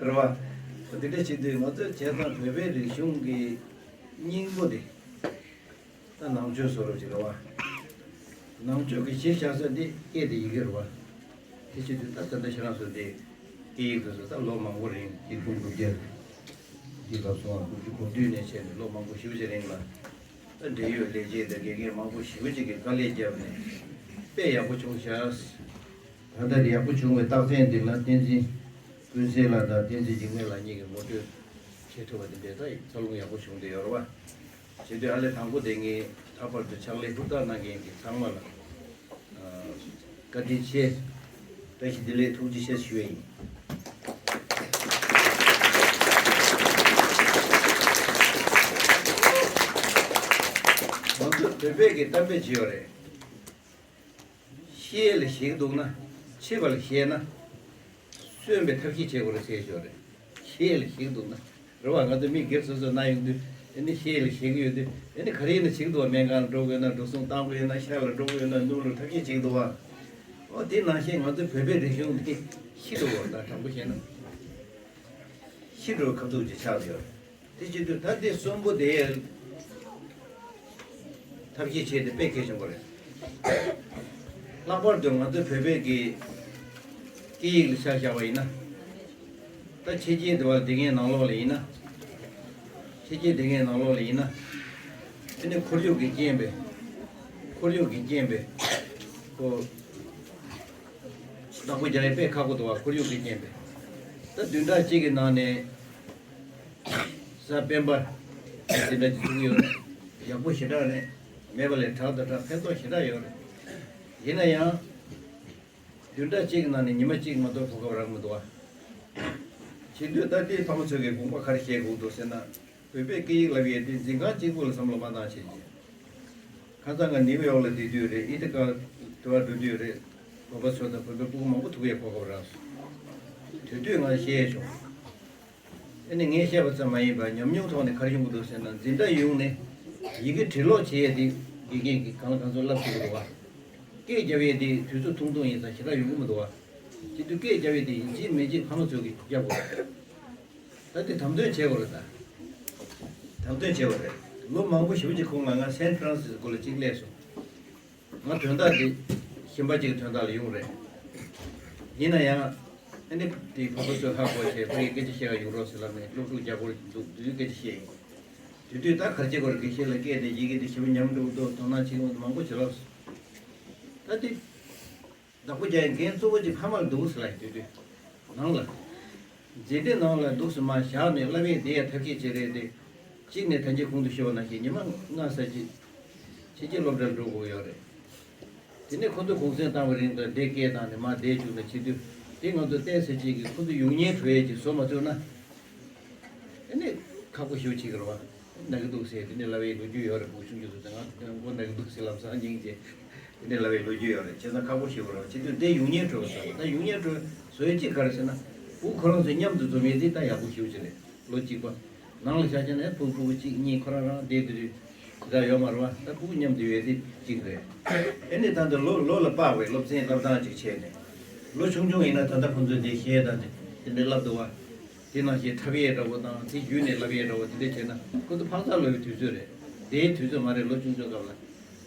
རེད་བ། འདི་འདྲ་བྱེད་དུས་ང་ཚོས་བྱས་ཙང་བོད་པའི་རིག་གཞུང་གི་སྙིང་པོ་དེ། ད་ནང་ཆོས་བཟོ་རོགས་བྱེད་རེད་བ། ནང་ཆོས་ཀྱི་གཞི་བཞག་ས་འདི་སྐད་དེ་ཡི་གེ་རེད་བ། དེ་བྱེད་དུས་ད་ད་ལྟ་ཁྱེད་རང་ཚོ་འདི་སྐད་ཡིག་དེ་ཚོ་ད་ལོ་མང་པོ་རིང་། ཉིས་སྟོང་དགུ་བརྒྱ་འདི་ལ་སོང་བ། དགུ་བཅུ་གོ་བདུན་ནས་བྱས་ནས་ལོ་མང་པོ་ཞེ་པོ་ཅིག་རིང་ལ། ད་འབྲེལ་ཡོད་ལས་བྱེད་དང་དགེ་རྒན་མང་པོ་ཞེ་པོ་ཅིག་གིས་དཀའ་ལས་བརྒྱབ་ནས་དཔེ་ཡག་པོ་བྱུང་ཤག་ད་ལྟ་ཡག་པོ་བྱུང་བའི་རྟགས་མཚན་འདི་ལ་བསྟན་འཛིན་ཀུན་གསལ་ལགས་དང་བསྟན་འཛིན་འཇིགས་མེད་ལགས་གཉིས་ཀྱིས་ངོ་སྤྲོད་བྱེད་ཐུབ་པ་དེ་འདྲའི་ད་འཚར་ལོངས་ཡག་པོ་བྱུང་བསྡད་ཡོད་རེད་བ། བྱེད་དུས་ཨ་ལས་དང་པོ་དེ་ངས་ལྷག་པར་དུ་ཕྱག་ལས་ཧུར་ཐག་གནང་མཁན་གྱི་ཚང་མ་ལ་ཨ་བཀའ་དྲིན་ཆེ། བཀྲ་ཤིས་བདེ་ལེགས། ཐུགས་རྗེ་ཆེ་ཞུ་ཡས་ཡིན། ང་ཚོ་བོད་པའི་གི་གཏམ་དཔེ་ཅིག་ཡོད་རེད། ཤི་ཡས་ལ་ཞེད་འདུག་ན། འཆི་བ་ལ་ཞེད་ན། གསོན་པའི་ཐབས་ཤེས་བྱེད་དགོས་རེད་ཟེར་ཞོར་རེད། ཤི་ཡས་ལ་ཞེད་འདུག་ན། རེད་བ། ང་ཚོ་མི་སྒེར་སོ་སོ་ན་ཡོང་དུས་ ཨེ་ནི་ཤེས་ལ་ཤེས་ཀྱི་ཡོད་དུས་ཨེ་ནི་ག་རེ་ཡིན་ན་བྱེད་ཀྱི་འདུག་བ། སྨན་ཁང་ལ་འགྲོ་དགོས་ན་འགྲོ་སོང་བཏང་དགོས་ཡོད་ན་ཤར་ལ་འགྲོ་དགོས་ཡོད་ན་ནུབ་ལ་ཐབས་ཤེས་བྱེད་ཀྱི་འདུག་བ། འོ་དེ་ནང་བཞིན་ང་ཚོའི་བོད་པའི་རིག་གཞུང་འདི་ཤི་འགྲོ་བ་དང་དྲང་པོ་བཤད་ན་ཤི་འགྲོ་བའི་ཁ་ཐུག་ཅིག་ཆགས་ཡོད་རེད། དེ་བྱེད་དུས་ད་འདི་གསོན་པོ་དེ་ཐབས་ཤེས་བྱས་ཏེ་དཔེ་གལ་ཆེན་པོ་རེད། ལྷག་པར་དུ་ང་ཚོ་བོད་པའི་གི་སྐད་ཡིག་ལ་ཆ་བཞག་པ་ཡིན་ན། ད་ཕྱི་རྒྱལ་དུ་བ་སྡེ་ངན་ནང་ལོགས་ལ་ཡིན་ན། ཕྱི་རྒྱལ་སྡེ་ངན་ནང་ལོགས་ལ་ཡིན་ན། དེ་ནི་ཁོར་ཡུག་གི་རྐྱེན་པས། ཁོར་ཡུག་གི་རྐྱེན་པས། ཁོ། བདག་པོ་རྒྱག་ཡ་དཔེ་ཁག་པོ་འདུག་བ། ཁོར་ཡུག་གི་རྐྱེན་པས། ད་བདུན་ཕྲག་གཅིག་གི་ནང་ནས། གཟའ་སྤེན་པ། དེ་འདྲ་ཅིག་ཐུག་ཡོད་རེད། ཡག་པོ་ཞེ་དྲག་རེད། མེད་པ་ལས་དྲག་དང་དྲག་ཕན་ཐོགས་ཞེ་དྲག་ཡོད་རེད། ཡིན་ན་ཡང་། བདུན་ཕྲག་གཅིག་གི་ནང་ནས་ཉི་མ་གཅིག་མ་གཏོགས་གོ་སྐབས་རག་མི་འདུག་བ། བྱེད་དུས་ད་ལྟའི་ཕ་མ་ཚོ་གིས་དགོངས་པ་ག་རེ་བཞེས་དགོས་འདུག་ཟེར་ན། བོད་པའི་སྐད་ཡིག་བསླབ་ཡས་དེ་འཛིན་ཁང་གཅིག་པུ་ལ་བསམ་བློ་མ་བཏང་བྱས་ཀྱི། ཁ་སང་ང་ནིའུ་ཡོག་ལ་བསྡད་དུས་རེད། ཨི་ཐི་ཀ་དུ་བ་འགྲོ་དུས་རེད། བོད་པ་ཚོ་དང་བོད་པའི་སྤུ་གུ་མང་པོ་ཐུག་ཡས་གོ་སྐབས་རག་སོང་། དེ་དུས་ང་བཤད་བྱུང་། ཨ་ནི་ངས་བཤད་པ་ཙམ་མ་ཡིན་པར་ཉམས་མྱོང་ཐོག་ནས་ག་རེ་ཡོང་གི་འདུག་ཟེར་ན། འཛིན་གྲྭ་ཡོངས་ནས་ཡི་གེ་འབྲི་ཀློག་བྱེད་ཡས་དེ་དགེ་རྒན་གྱིས་གང་ལ་གང་འཚམ་བསླབ་ཐུབ་ཀྱི་རེད་བ། སྐད་རྒྱབ་ཡས་དེ་དུས་ཚོད་ཐུང་ཐུང་ཡིན་ཙང་ཞེ་དྲག་ཡོང་གི་མི་འདུག་བ། བྱེད་དུས་སྐད་རྒྱབ་ཡས་དེ་ཡིན་གཅིག་མིན་གཅིག་ཕ་མ་ཚོས་ཀྱིས་རྒྱབ་དགོས་རེད། ད་དེ་དམ་དོན་བྱེད་དགོས་རེད་ད། དམ་དོན་བྱེད་དགོས་རེད། ལོ་མང་པོ་ཞེ་པོ་ཅིག་གོང་ལ་ང་སན་ཧྥ་རན་སིས་ཀོ་ལ་གཅིག་སླེབས་སོང་། ང་དོན་དག་འདི་གཞན་པ་གཅིག་གི་དོན་དག་ལ་ཡོང་རེད། ཡིན་ན་ཡང་། ཨ་ནི་དེ་ཕྲུ་གུ་ཚོས་ཧ་གོ་བྱས་ཕ་གིར་སྐད་ཆ་བཤད་ག་ཡོང་རོགས་ཟེར་ལབ་ནས་སློབ་ཕྲུག་རྒྱག་གི་འདུག་དུས་སྐད་ཆ་བཤད་ཡོང་། དེ་དུས་ད་ག་རེ་བྱེད་དགོས་རེད། དགེ་བཤེས་ལགས་སྐད་དེ་ཡི་གེ་དེ་ཞེ་པོ་ཉམས་འགྲོ་གི་འདུག་དོ་སྣང་བྱེད་དགོས་འདུག་མང་པོ་བྱེད་རོགས། ད་དེ། བདག་པོ་རྒྱག་ཡས་འགན་གཙོ་བོ་གཅིག་ཕ་མ་ལ་འདུག་ཟེར་ལབ་ཡོང་དུས་དུས། ནང་ལ། འཛིན་གྲྭའི་ནང་ལ་འདུག་སེ་མར་བཞག་ནས་བསླབ་ཡས་དེ་ཡ་ཐབས་ཤེས་བྱེད་རེད་དེ། གཅིག་ནས་ད་ཅི་གོང་དུ་ཞུས་པ་ནང་བཞིན་ཉི་མ་ལྔ་ཙམ་ཅིག་ཕྱི་རྒྱལ་སློབ་གྲྭར་འགྲོ་དགོས་ཡོད་རེད། དེ་ནས་ཁོ་ཚོ་གུང་སེང་བཏང་བའི་རིང་དུ་དེ་སྐད་བཏང་ནས་མར་བསྡད་བཅུག་ནས་བྱེད་དུས་དེ་ང་ཚོ་ཏོག་ཙམ་ཅིག་གིས་ཁོ་ཚོ་ཡོང་ཉེན་འགྲོ་ཡས་ཅིག་བཟོ་མ་ཐུབ་ན། དེ་ནས་ཁག་པོ་ཞེ་པོ་ཅིག་རེད་བ། ན་གི་འདུག་ཟེར་དེ་འདྲའི་ལབ་ཡས་ལོ་རྒྱུས་ཡོད་རེད། ཕྲུ་གུ་ཆུང་ཆུང་ཚོ་དེ་སྔ་མགོ་ན་གི་འདུག་ཟེར་ལབ་སང་སྙིང་རྗེ། དེ་འདྲའི་ལབ་ཡས་ལོ་རྒྱུས་ཡོད་རེད། བྱས་ཙང་ཁག་པོ་ཞེ་པོ་རེད་བ། བྱེད་དུས་དེ་ཡོང་ཉེན་འགྲོ་བ་ཟེར་བ་ད་ཡོང་ཉེན་འགྲོ་བཟོ་ཡས་གཅིག་ག་རེ་ཟེར་ན། ཕྲུ་གུ་ཁོ་རང་ཚོ་མཉམ་དུ་འཛོམས་ཡས་དེ་ད་ཡག་པོ་ཞེ་པོ་ཅིག་རེད། ལོ་གཅིག་པ། ནང་ལ་བཞག་བྱས་ན་ཕྲུ་གུ་ཕྲུ་གུ་གཅིག་གཉིས་ཁོ་རང་རང་བསྡད་དེ་དུས་དེ་འདྲ་ཡོད་མ་རེད་བ། ད་ཕྲུ་གུ་མཉམ་དུ་ཡོད་དེ་གཅིག་རེད། ཨེ་ནས་ད་ལྟ་ལོ་ལོ་ལ་དཔག་པའི་སློབ་ཚན་བསླབ་སྟངས་ཅིག་བྱས་ནས། ལོ་ཆུང་ཆུང་ཡིན་ན་ད་ལྟ་ཁོང་ཚོས་དེ་བཤད་དང་དེ་དེ་འདྲ་བསླབ་འདུག་བ། དེ་ནང་བཞིན་འཁྲབ་ཡས་འདྲ་བོ་དང་དེ་བརྒྱུད་ནས་བསླབ་ཡས་འདྲ་བོ་དེ་འདྲ་བྱས་ན་ཁོ་ཚོ་འཕག་འཚག་ལོས་པའི་དུས་ཚོད་རེད། དེའི་དུས་ཚོད་མ་རེད། ལོ་ཆུང་ཆུང་སྐབས་ལ།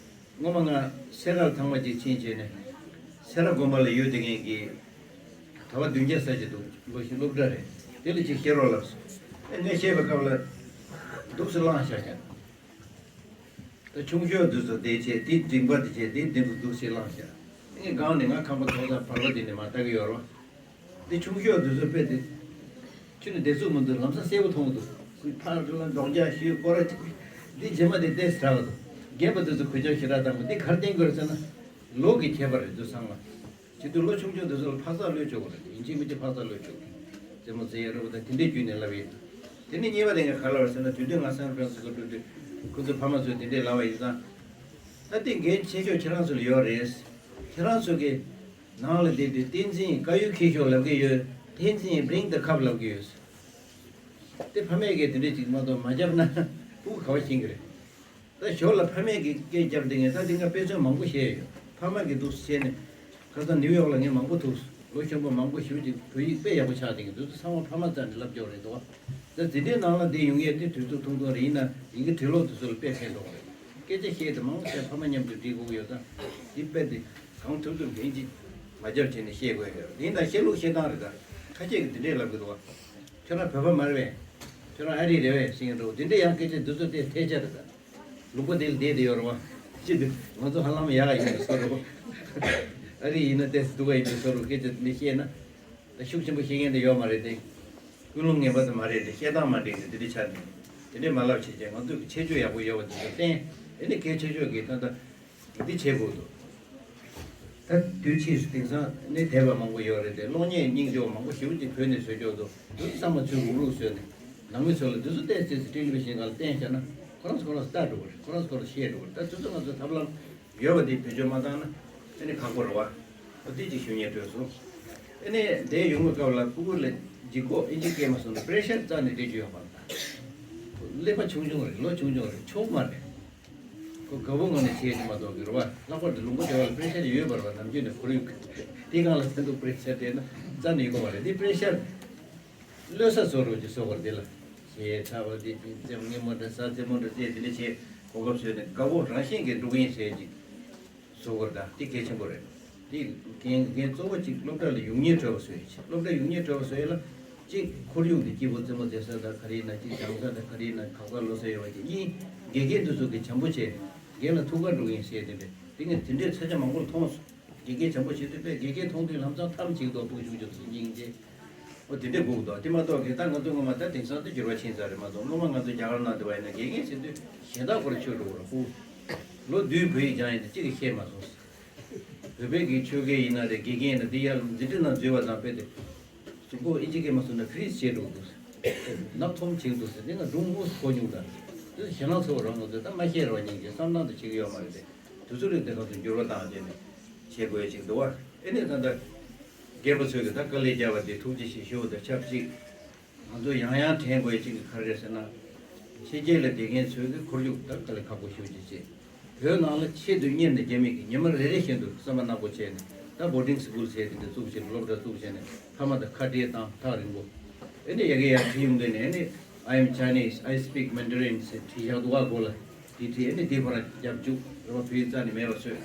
སྔོན་མ་ང་སེ་རར་ཐེངས་མ་གཅིག་ཕྱིན་བྱས་ནས། སེ་ར་དགོན་པ་ལ་ཡོད་དེ་ངེད་ཀྱི་གྲྭ་པ་བདུན་བརྒྱ་ཙམ་ཅིག་འདུག་ལོ་ཞིག་སློབ་གྲྭ་རེད། དེ་ལ་ཅིག་བཤད་རོགས་ལབ་སོང་། ཨེ་ངས་བཤད་པའི་སྐབས་ལ་འདུག་སེ་བླངས་བཞག་ཀྱང་། ད་ཆུང་ཤོས་དེ་ཚོ་དེ་བྱས་དེ་འབྲིང་པ་དེ་བྱས་དེ་འདི་འདུག་འདུག་སེ་བླངས་བཞག་ངས་སྒང་ནས་ང་ཁང་པ་ཐོག་ས་བར་པ་དེ་ནས་མ་ལྟ་གི་ཡོད་རོ། འདི་ཆུང་ཤོས་དེ་ཚོ་དཔེ་དེ། ཁྱོད་ནི་བདེ་ཚུགས་མི་འདུག་ལམ་སང་གསལ་པོ་མཐོང་གི་འདུག་ཁོས་ཕར་ལ་འདོགས་རྒྱག་ཞུས་སྐོར་ར་གཅིག་འདི་རྗེས་མ་དེ་ཏོག་ཙམ་དྲག་གི་འདུག་རྒན་པ་དེ་ཚོ་གུས་ཕྱག་ཞེ་དྲག་བཏང་གི། འདི་ག་རེ་བསྟན་དགོས་རེད་ཟེར་ན། ལོ་གི་ཁྱད་པར་རེད་འདུག་ཚང་མ། བྱེད་དུས་ལོ་ཆུང་ཆུང་དེ་ཚོ་ལ་འཕག་འཚག་ལོས་ཆོག་གི་རེད། ཡིན་གཅིག་མིན་གཅིག་འཕག་འཚག་ལོས་ཆོག་གི། རྩེད་མོ་རྩེ་ཡས་རེད་བ། ད་དེ་འདྲའི་བརྒྱུད་ནས་བསླབ་ཡས། དེ་ནས་གཉིས་པ་དེ་ངས་ག་རེ་ལབ་པ་ཟེར་ན། དུས་དུས་ང་སན་ཧྥ་རན་སི་སྐོ་འགྲོ་དུས་ཁོ་ཚོའི་ཕ་མ་ཚོས་དེ་འདྲས་ལབ་པ་ཡིན་ཙང་། ད་དེ་འགན་ཆེ་ཤོས་ཁྱེད་རང་ཚོ་ལ་ཡོད་རེད། ཁྱེད་རང་ཚོ་གི་ནང་ལ་བསྡད་དུས་བསྟན་འཛིན་དཀར་ཡོལ་འཁྱེར་ཤོག་ལབ་ཀྱི་ཡོད། བསྟན་འཛིན་bring the cup ལབ་ཀྱི་ཡོད། དེ་ཕ་མས་ཀྱིས་དེ་འདྲས་ཅིག་མ་གཏོགས་མ་བརྒྱབ་ན་ཕྲུ་གུ་ག་པར་ཤེས་ཀྱི་རེད། ད་ཞོར་ལ་ཕ་མས་ཀྱིས་སྐད་བརྒྱབ་བསྡད་མཁན། ད་འདི་ང་དཔེ་མཚོན་མང་པོ་བཤད་ཡོད། ཕ་མ་གིས་འདུག་སེ་བྱས་ནས། ཁ་སང་ནིའུ་ཡོག་ལ་ངས་མང་པོ་ཐུག་སོང་། ལོ་གཞོན་པ་མང་པོ་ཞེ་པོ་ཅིག་བོད་ཡིག་དཔེ་ཡག་པོ་ཆགས་བསྡད་མཁན་འདུག་ཚང་མ་ཕ་མ་རྩ་ནས་བསླབ་ཀྱི་ཡོད་རེད་འདུག་ད་འཛིན་གྲྭའི་ནང་ལ་འདི་ཡོང་ཡས་དེ་དུས་ཚོད་ཐུང་ཐུང་རེད། ཡིན་ན་ཡི་གེ་འབྲི་ཀློག་དེ་ཚོ་ལ་དཔེ་ཕན་ཐོགས་རེད། སྐད་ཆ་བཤད་དེ་མང་པོ་བཤད། ཕ་མ་མཉམ་དུ་འབྲི་དགོས་ཀྱི་ཡོད། ད་འདི་དཔེ་དེ་གང་ཐུབ་ཐུབ་ལན་གཅིག་མ་བརྒྱབ་བྱས་ནས་བཤད་དགོས་ཡོད། ཡིན་ད་བཤད་ལུགས་བཤད་སྟངས་རེད། ད་ཁ་ཤས་ཀྱིས་འདི་འདྲས་ལབ་ཀྱི་འདུག་ཁྱོད་རང་བོད་པ་མ་རེད་པས། ཁྱོད་རང་ཨ་རི་རེད་པས་ཟེར་གྱི་འདུག་འདི་འདྲས་ཡང་སྐད་ཆ་འདི་ཚོ་དེ་ཐལ་ཆ་རེད་ད། ལུང་པ་དེ་ལ་བསྡད་དེ་ཡོད་རེད་བ། ཅི་འདུག་ང་ཚོ་ཧ་ལམ་ཡག་ཡིན་པའི་བཟོ་འདྲ་བོ། ཨ་རི་ཡིན་ན་ཏོག་ཙམ་སྡུག་ག་ཡིན་པའི་བཟོ་འདྲ་བོ། སྐད་ཆ་འདི་བཤད་ན། ད་ཤུགས་ཆེན་པོ་བཤད་མཁན་དེ་ཡོད་མ་རེད་དེ། ཀུན་སློང་ངན་པ་དེ་མ་རེད་དེ། བཤད་སྟངས་མ་འགྲིག་ནས་དེ་འདྲ་ཆགས་ནས། དེ་འདྲས་མ་ལབ་བྱས་བྱས་ང་ཚོ་གི་ཁྱད་ཆོས་ཡག་པོ་ཡོད་པ་དེ་ཚོ་བསྟན། ཨེ་ནི་གལ་ཆེ་ཤོས་ཀྱི་ད་ལྟ་འདི་བྱེད་དགོས་འདུག་ད་དུས་ཕྱིས་སུ་དེང་སང་ནི་དད་པ་མང་པོ་ཡོད་རེད་དེ། གློག་བརྙན་སྙིང་རྗེ་བོ་མང་པོ་ཞེ་པོ་ཅིག་བོད་ནས་བཟོས་ཀྱོག་འདུག་འདི་ཚོ་ཚང་མ་ཚུར་རུག་རུག་བཟོས་ནས་ནང་མི་ཚོ་ལ་འདི་ཚོ་ཏོག་ཙམ་ཏོག་ཙམ་ཊེ་ལི་བི་ཤན་སྒང་ལ་བསྟན་བཞག་ན་ཁོ་རང་ཚོ་ཁོ་རང་ཚོ་ལྟ་འགྲོ་གི་རེད། ཁོ་རང་ཚོ་ཁོ་རང་བཤད་འགྲོ་གི་རེད། ད་དུས་ཚོད་ང་ཚོ་ཐབས་ལམ་ཡོད་པ་འདི་བེད་སྤྱོད་མ་བཏང་ན་ཨ་ནི་ཁག་པོ་རེད་བ། འོ་དེ་ཅིག་ཞུ་སྙིང་འདོད་སོང་། ཨ་ནི་དེ་ཡོང་བའི་སྐབས་ལ་ཕྲུ་གུ་ལ་ལྗིད་ཁོག་ཨིན་ཇི་སྐད་མ་སོང་ན་པི་རེ་ཤར་རྩ་ནས་སྤྲད་རྒྱུ་ཡོད་པ་དང་། ཀླད་པ་ཆུང་ཆུང་རེད། ལོ་ཆུང་ཆུང་རེད། ཆོག་མ་རེད། ཁོ་དགའ་པོ་ངང་ནས་བྱས་ཀྱི་མ་གཏོགས་ཀྱི་རེད་བ། ལྷག་པར་དུ་ལུང་པ་དེ་བ་ལ་པེ་རེ་ཤར་ཡོད་པ་རེད་བ། ནམ་རྒྱུན་ནས་ཁོར་ཡུག་དེ་སྒང་ལ་ཚན་དུ་པེ་རེ་ཤར་དེ་ན་རྩ་ནས་ཡོང་གི་མ་རེད། དེ་པེ་རེ་ཤར་གློད་ས་བཟོ་རོགས་ཀྱི་བཟོ་བར་དེ་ལ་ཞེ་ཚ་བ་དེ་དེ་རྩེད་མོ་རྔན་མོ་འདྲ་ཟ། རྩེད་མོ་འདྲ་རྩེད། དེ་འདྲ་བྱས་གོ་སྐབས་བཟོས་ནས་དགའ་པོ་རང་བཞིན་གྱིས་འགྲོ་གི་ཡིན་ཟེར་གྱི་བཟོ་བར་ད་དེ་གལ་ཆེན་པོ་རེད། དེ་འགན་འགན་གཙོ་བོ་གཅིག་སློབ་གྲྭ་ལ་ཡོང་སྙིང་བྲོ་བ་བཟོ་ཡ་ཆེ། སློབ་གྲྭ་ཡོང་སྙིང་བྲོ་བ་བཟོ་ཡ་ལ་གཅིག་ཁོར་ཡུག་དེ་སྐྱིད་པོ། རྩེད་མོ་རྩེ་ས་དང་ག་རེ་ཡིན་ན། གཅིག་སྦྱང་ས་དང་ག་རེ་ཡིན་ན། ཁག་ཁག་ལོ་ས་ཡོད་པ་ཅིག་ཡིན། དགེ་རྒན་དེ་ཚོ་གི་བྱམས་པོ་བྱས། རྒན་ལ་ཐུགས་ཁུར་འགྲོ་གི་ཡིན་ཟེར། དེ་འདྲ་དེ་ངས་དེ་འདྲའི་ས་ཆ་མང་པོར་མཐོང་སོང་། དགེ་རྒན་བྱམས་པོ་བྱེད་དུས་པས་དགེ་རྒན་མཐོང་དུས་ལམ་སང་ཐབས་ཅིག་འདུག་ཕྲུ་གུ་ཆུང་ཆུང་ཚོ་སྙིང་རྗེ། ཨོ་དེ་འདྲས་སྒུག་འདུག་དེ་མ་གཏོགས་གི་ད་ང་ཚོ་སྔོན་མ་ད་དེང་སང་དུ་འགྱུར་བ་ཕྱིན་ཚར་རེད་མ་གཏོགས། སྔོན་མ་ང་ཚོ་རྒྱ་གར་ནང་དུ་བ་ཡིན་ན་དགེ་རྒན་ཟེར་དུས་གཞན་དག་སྐོར་ཆོས་འགྲོ་བར་ཧུ། ལོ་བདུན་བོད་ཡིག་སྦྱང་ཡིན་དུས་གཅིག་གིས་ཤེས་མ་སོང་། བོད་པའི་གི་ཆོས་དགེ་ཡིན་ན་རེད། དགེ་རྒན་ཡིན་ན་དེ་ཡར་འཛིན་གྲྭ་ནང་འཛུལ་བ་དང་དཔེ་དེ། གཟུགས་པོ་ཨིན་ཇི་སྐད་མ་སོང་ན་ཕི་རིས་བྱས་འགྲོ་འདུག་ནག་ཐོམ་བྱེད་འདུག་ཟེར། དེ་ང་སྒྲུང་དངོས་སུ་གོ་མྱོང་ད། དེ་ཞེད་སྣང་ཚ་བོ་རང་ང་ཚོས་ད་མ་ཤེས་ར་བ་ཉིན་གྱི་བསམ་སྣང་དུ་བྱེད་ཀྱི་ཡོད་མ་རེད་དེ། དུས་ཚོད་རིང་དེ་ག་ཚོད་འགྱུར་བ་བཏང་བྱས་ནས་བྱེད་དགོས་ཅིག་འདུག་བ། ཨེ་ནས་ད་ལྟ་རྒན་པ་ཚོས་ཀྱི་ད་དཀའ་ལས་བརྒྱབ་པ་དེ་ཐུགས་རྗེ་ཆེ་ཞུ་བ་དང་ཆབས་ཅིག་ང་ཚོ་ཡང་ཡང་དྲན་དགོས་ཅིག་གི་ག་རེ་རེད་ཟེར་ན། ཕྱི་རྒྱལ་ལ་བསྡད་མཁན་ཚོས་ཀྱི་ཁོར་ཡུག་ད་དཀའ་ལས་ཁག་པོ་ཞེ་པོ་ཅིག་བྱས། བོད་ནང་ལ་ཆེད་དུ་གཉེར་ནས་རྒྱ་མི་གིས་ཉི་མ་རེ་རེ་བཞིན་དུ་བསམ་པ་ནག་པོ་བྱས་ནས་ད་boarding school་བྱས་དེ་འདྲ་བཙུགས་བྱས། སློབ་གྲྭ་བཙུགས་བྱས་ནས་ཕ་མ་དང་ཁ་བྲལ་བཏང་ཐག་རིང་པོ། ཨེ་ནས་ཡ་གི་ཡར་བྲིས་ཡོང་དུས་ནས་ཨེ་ནས། I am Chinese, I speak Mandarin ཟེར་བྲིས་བཞག་འདུག་བ། གོ་ལ་དེ་བྲིས། ཨེ་ནས་དེ་ཁོ་རང་རྒྱབ་བཅུག་རེད་བ། བོད་ཡིག་རྩ་ནས་མེད་པ་བཟོས།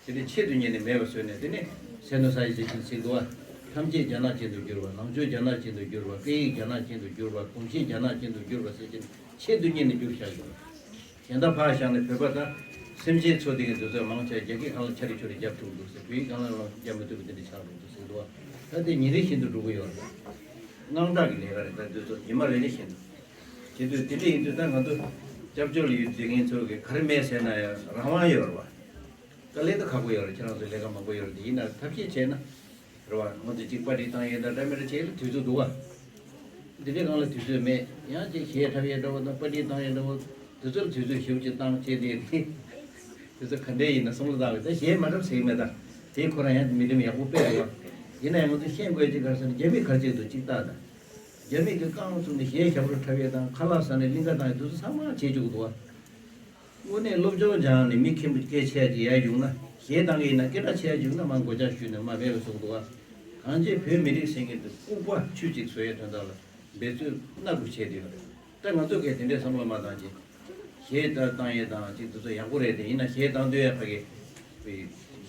དེ་ནས་ཆེད་དུ་གཉེར་ནས་མེད་པ་བཟོས་ནས། དེ་ནས་Sinoization ཟེར་འདུག་བ། ཐམས་ཅད་རྒྱ་ནག་ཅན་དུ་བསྒྱུར་བ། ནང་ཆོས་རྒྱ་ནག་ཅན་དུ་བསྒྱུར་བ། སྐད་ཡིག་རྒྱ་ནག་ཅན་དུ་བསྒྱུར་བ། གོམས་གཤིས་རྒྱ་ནག་ཅན་དུ་བསྒྱུར་བ་ཟེར་གྱིན་ཆེད་དུ་གཉེར་ནས་བསྒྱུར་བཞག་ཡོད། གཞན་དག་ཕར་བཞག་ནས་བོད་པ་དང་སེམས་ཅན་ཚོ་དེ་གི་འདུག་ཚོད་མང་ཆེ་རྒྱ་སྐད་སྒང་ལ་ཆ་རེ་ཆོ་རེ་རྒྱབ་ཐུབ་འདུག་ཟེར། བོད་ཡིག་སྒང་ལ་རང་རྒྱབ་མི་ཐུབ་པ་དེ་འདྲ་ཆགས་འགྲོ་འདུག་ཟེར་འདུག་བ། ད་དེ་ཉིན་རེ་བཞིན་དུ་འགྲོ་གི་ཡོད་རེད། དངངས་སྐྲག་གི་ལས་ཀ་རེད། ད་འདི་ཚོ་ཉི་མ་རེ་རེ་བཞིན་དུ་བྱེད་དུས། དེ་འདྲ་ཡིན་དུས་ད་ང་ཚོ་སྐྱབས་བཅོལ་ལ་ཡོད་བསྡད་མཁན་ཚོ་གི་ག་རེ་མེད་ཟེར་ན་ཡང་རང་དབང་ཡོད་རེད་བ། དཀའ་ལས་ད་ཁག་པོ་ཡོད་རེད། ཁྱེད་རང་ཚོ་ལས་ཀ་མང་པོ་ཡོད་རེད། དེ་ཡིན་ན་ཐབས་ཤེས་བྱས་ན་རེད་བ། ང་ཚོ་གཅིག་པར་ཊི་བཏང་ཡས་ད་འདྲ་མི་འདྲ་བྱས་ལ་དུས་ཚོད་འདུག་བ། འདི་འདྲའི་སྒང་ལ་དུས་ཚོད་མེད། ཡང་ཅིག་གཞས་འཁྲབ་ཡས་འདྲ་བོ་དང་པར་ཊི་བཏང་ཡས་འདྲ་བོ། དུས་ཚོད་དུས་ཚོད་ཞིབ་ཅིག་བཏང་བྱས་ཏེ། དུས་ཚོད་ག་འདྲས་ཡིན་ན་བསམ་བློ་བཏང་བས། ད་གཞས་མ་འཁྲབ་ཟེར་གྱི་མེད་ད། དེ་ཁོ་རང་ཡང་མི་འདེམ་ཡག་པོ་དཔེ་རེད་བ། ཡིན་ན་ཡང་ང་ཚོ་ཤེས་དགོས་ཅིག་ག་རེ་ཟེར་ན། རྒྱ་མི་ག་རེ་བྱེད་འདུག་ཅིག་ལྟ་ད། རྒྱ་མི་གི་རྐང་བཙུགས་ནས་གཞས་ཞབས་བྲོ་འཁྲབ་ཡས་དང་། ཁ་ལག་ཟ་ནས་གླིང་ག་བཏང་ཡས་དེ་ཚོ་ཚང་མ་བྱེད་བཅུག་འདུག་བ། དངོས་གནས་སློབ་སྦྱོང་སྦྱངས་ནས་མི་མཁན་པོ་སྐད་ཆ་ཅིག་ཡར་ཡོང་ན། གཞས་བཏང་གི་ཡིན་ན་སྐད་གྲགས་ཆེ་ཡར་བྱུང་ན་མར་མགོ་ལྕག་གཞུས་ནས་མར་སྦས་པ་བཟོ་འདུག་བ། གང་ཅི་བོད་མི་རིགས་ཟེར་མཁན་དེ་ལྐུགས་པ་ཆུ་གཅིག་བཟོ་ཡས་དོན་དག་ལ་འབད་རྩོལ་སྣ་དགུ་བྱས་བསྡད་ཡོད་རེད། ད་ང་ཚོ་གས་དེ་འདྲའི་བསམ་བློ་མ་བཏང་ཅིག་གཞས་ད་བཏང་ཡས་དང་ཅིག་དེ་ཚོ་ཡག་པོ་རེད། དེ་ཡིན་ན་གཞས་བཏང་དུས་ཡ་ཕ་གི་